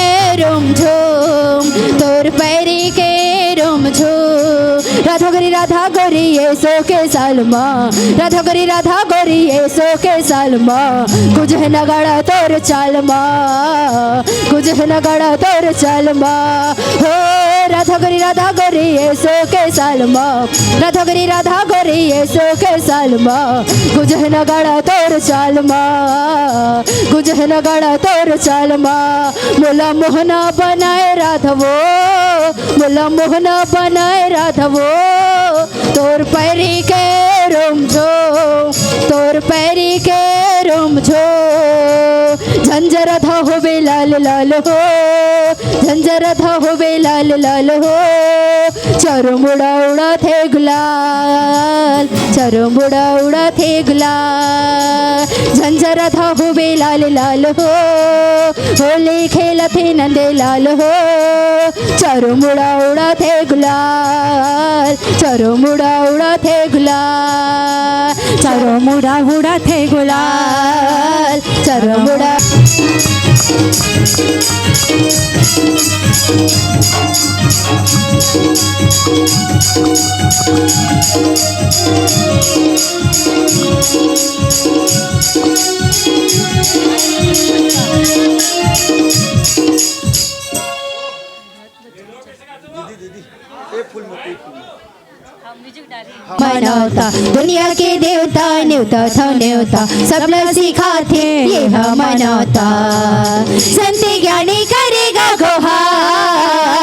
रोम झूम, तोर पैरी के रोम झूम। राधा गोरी, राधा गोरी, ये सो के साल मा, राधा गोरी, राधा गोरी, ये सो के साल मा, कुछ है नगाड़ा तोर चाल मा, कुछ है नगाड़ा तोर चाल मा। हो राधा गोरी, राधा गोरी, ये सो के साल मा, राधा गोरी, राधा गोरी, ये सो के साल मा, कुछ है नगाड़ा तोर चाल मा, कुछ है नगाड़ा तोर चाल मा। मोला मोहना बनाए राधवो, मोला मोहना बनाए राधवो, तोर पैरी के रोम झूम, तोर पैरी के रोम झूम। झंझर धा होबे लाल लाल हो, झंझर धा होबे लाल लाल हो, चारों मुड़ा उड़ाथे गुलाल, चारों मुड़ा उड़ाथे गुलाल। झंझर धा होबे लाल लाल हो, होली खेलथे नंदे लाल हो, चारों मुड़ा उड़ाथे गुलाल, चारों मुड़ा उड़ाथे गुलाल, चारों मुड़ा उड़ाथे गुलाल, चारों मुड़ा। दीदी, दीदी, ए फूल में, ए फूल में। मनौता दुनिया के देवता, नेवता थव नेवता, सबला सिखाथे ये ह मनौता। संत ज्ञानी करे गा गोहार,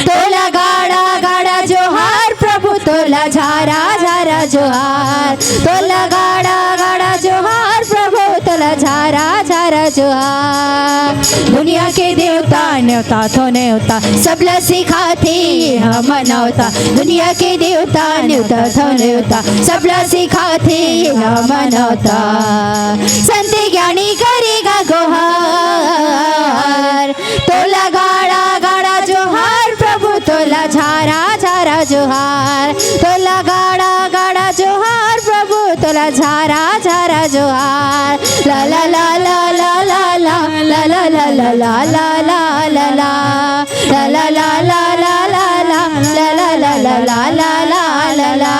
तोला गाड़ा गाड़ा जोहार प्रभु, तोला झारा झारा जोहार, तोला गाड़ा गाड़ा जोहार प्रभु, तोला झारा झारा जोहार। दुनिया के देवता, नेवता थव नेवता, सबला सिखाथे ये ह मनौता। दुनिया के देवता, नेवता थव नेवता, सबला सिखाथे ये ह मनौता। संत ज्ञानी करे गा गोहार, तोला गाड़ा गाड़ा जोहार प्रभु, तोला झारा झारा जोहार, तोला गाड़ा गाड़ा जोहार प्रभु, तोला झारा झारा जोहार। ला ला ला ला। ला ला ला ला ला ला ला। ला ला ला ला ला ला ला ला ला।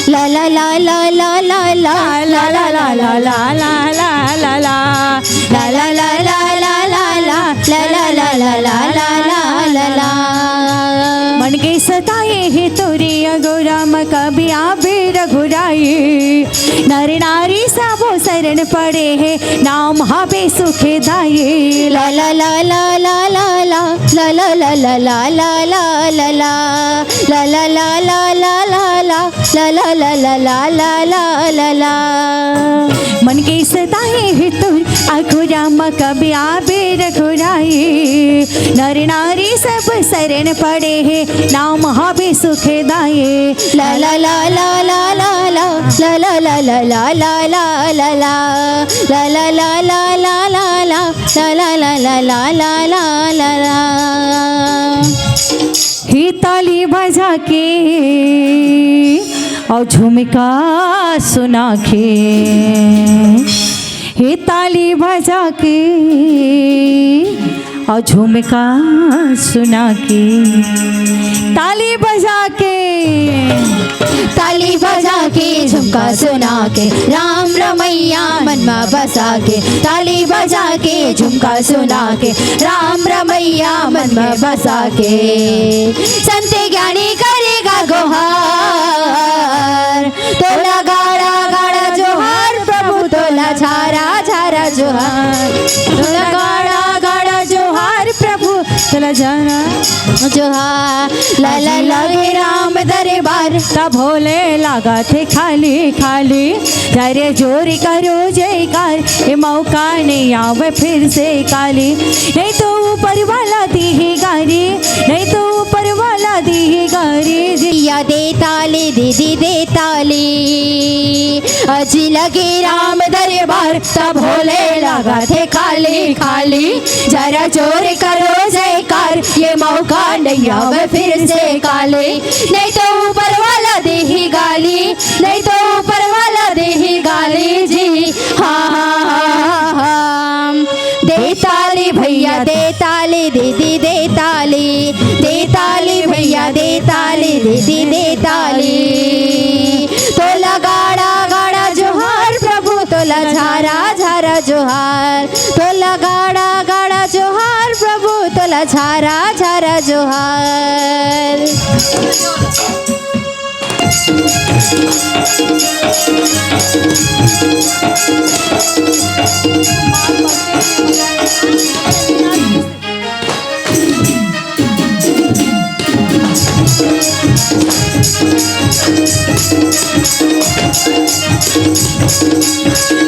ला ला ला ला ला ला ला। ला ला ला ला ला ला ला ला ला। मन के सताए हे तोरे अगोरा म कभी आबे रघुराई। नर नारी सबो शरण पड़े हे, नाम हबे सुखदाई। ला ला ला ला ला ला ला। ला ला ला ला ला ला ला ला ला। ला ला ला ला ला ला ला ला। ला ला ला ला ला ला ला ला ला। मन के सताए हे तोर अघोरा म कभी आबे रघुराई। नर नारी सब शरण पड़े हे, नाम हबे सुखदाई। ला ला ला ला ला ला ला। ला ला ला ला ला ला ला ला ला। ला ला ला ला ला ला ला। ला ला ला ला ला ला ला ला ला। हे ताली बजा के अउ झुमका सुना के, हे ताली बजा के अउ झुमका सुना के, ताली बजा के। ताली बजा के झुमका सुना के, राम रमैया मन म बसा के। ताली बजा के झुमका सुना के, राम रमैया मन म बसा के। संत ज्ञानी करे गा गोहार, तोला गाड़ा गाड़ा जोहार प्रभु, जोहार, तोला गाड़ा गाड़ा जोहार प्रभु, तोला जाना जोहार। लाज लगे राम दरबार, त भोले लागत हे खाली खाली। जरे जोर करो जयकार, ये मौका नहीं आवे फिर से काली। नहीं तो ऊपर वाला दीही गारी, नहीं तो ऊपर वाला दीही गारी जी। या दे ताली दीदी दे ताली, अजी लगे राम दरबार, त भोले लागत हे खाली खाली। जरा जोर करो जयकार, ये मौका नहीं आवे फिर से काली। नहीं तो ऊपर वाला दीही गाली, नहीं तो ऊपर वाला दीही गाली जी। हाँ, हाँ, हाँ, हाँ, हाँ। दे ताली भैया, दे ताली दीदी, दे ताली, दे ताली भैया, दे ताली दीदी, दे ताली। तोला गाड़ा गाड़ा जोहार प्रभु, तोला झारा झारा जोहार, तोला गाड़ा गाड़ा जोहार प्रभु, तोला झारा झारा जोहार।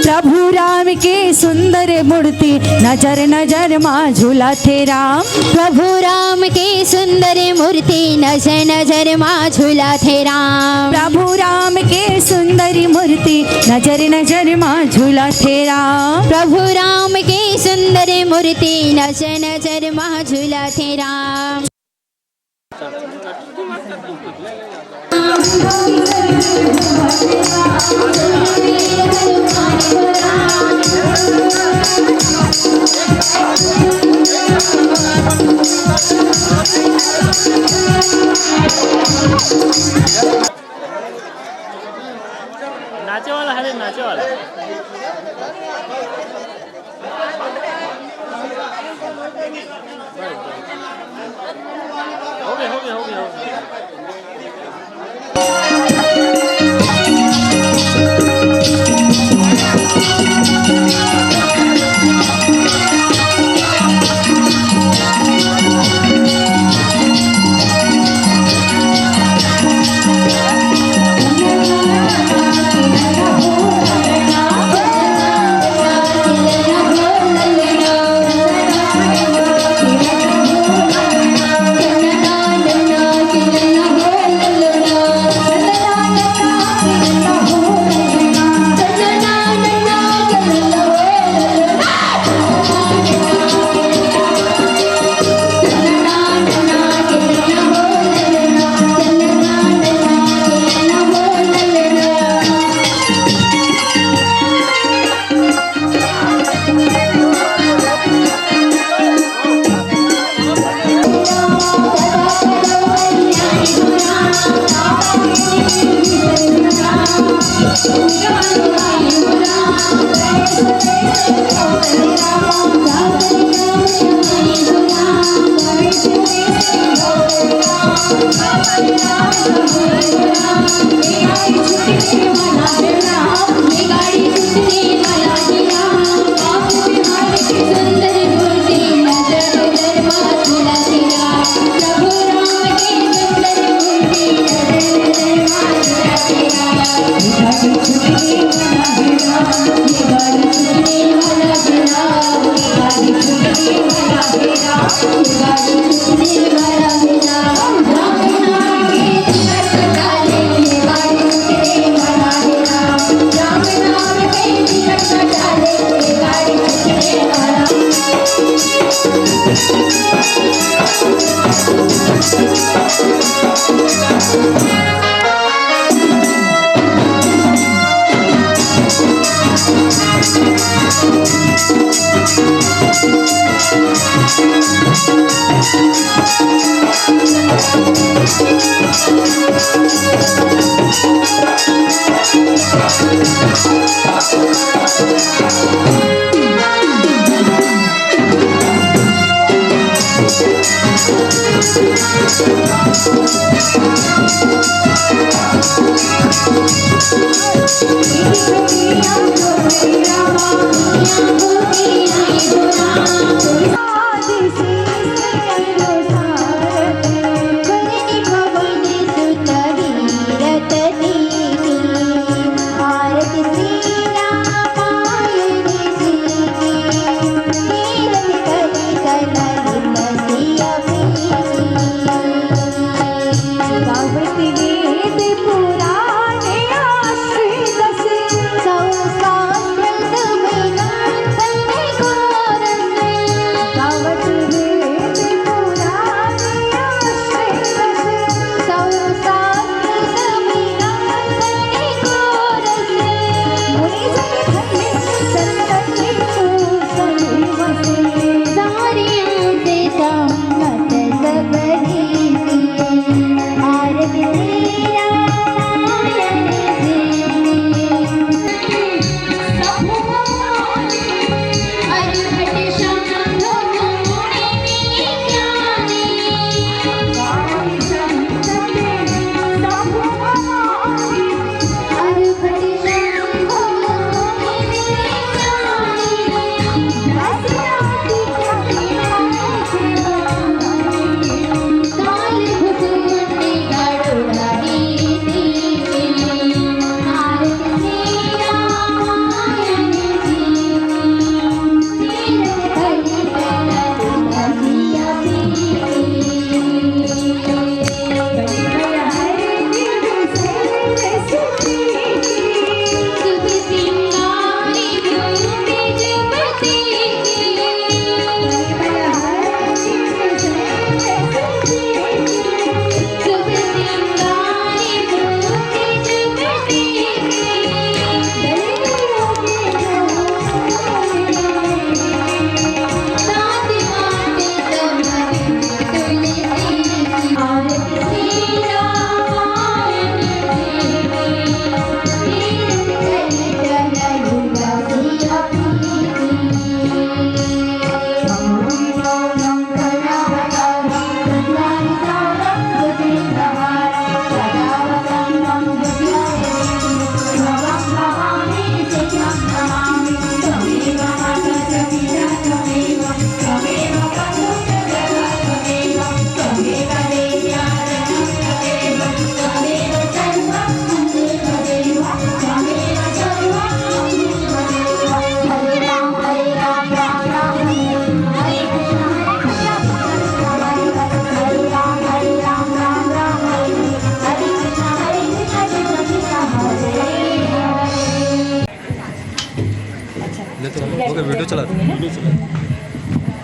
प्रभु राम के सुंदर मूर्ति, नजर नजर मा झूलत हे राम। प्रभु राम के सुंदर मूर्ति, नजर नजर मा झूलत हे राम। प्रभु राम के सुंदर मूर्ति, नजर नजर मा झूलत हे राम। प्रभु राम के सुंदर मूर्ति, नजर नजर मा झूलत हे राम। नाचे वाला है रे, नाचे वाला। हो गया, हो गया, हो गया, हो गया।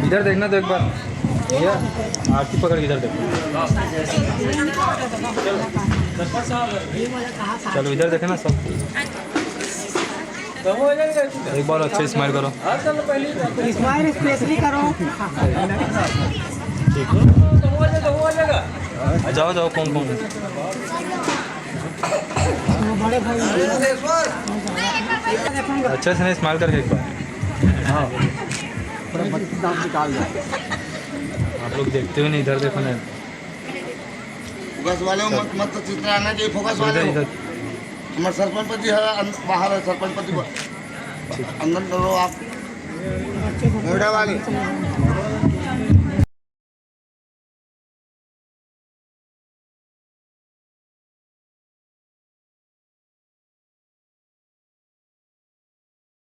इधर देखना तो एक बार भैया, आरती पकड़ के इधर देखो। चलो, इधर देखना सब। एक बार अच्छे स्माइल करो। स्माइल स्पेशली करो। जाओ, जाओ, कौन कौन है? बड़े भाई। अच्छे से नहीं, स्माइल करके एक बार। हाँ। पूरा बत्तीस दांत निकाल दो। आप लोग देखते हुए नहीं, इधर देखो ना। फोकस वाले हो, मत, मत चित्र आना चाहिए, फोकस वाले इधर, हो। इधर। हमारे सरपंच जी है, अन-, बाहर है सरपंच जी, अंदर करो आप। नोएडा वाले।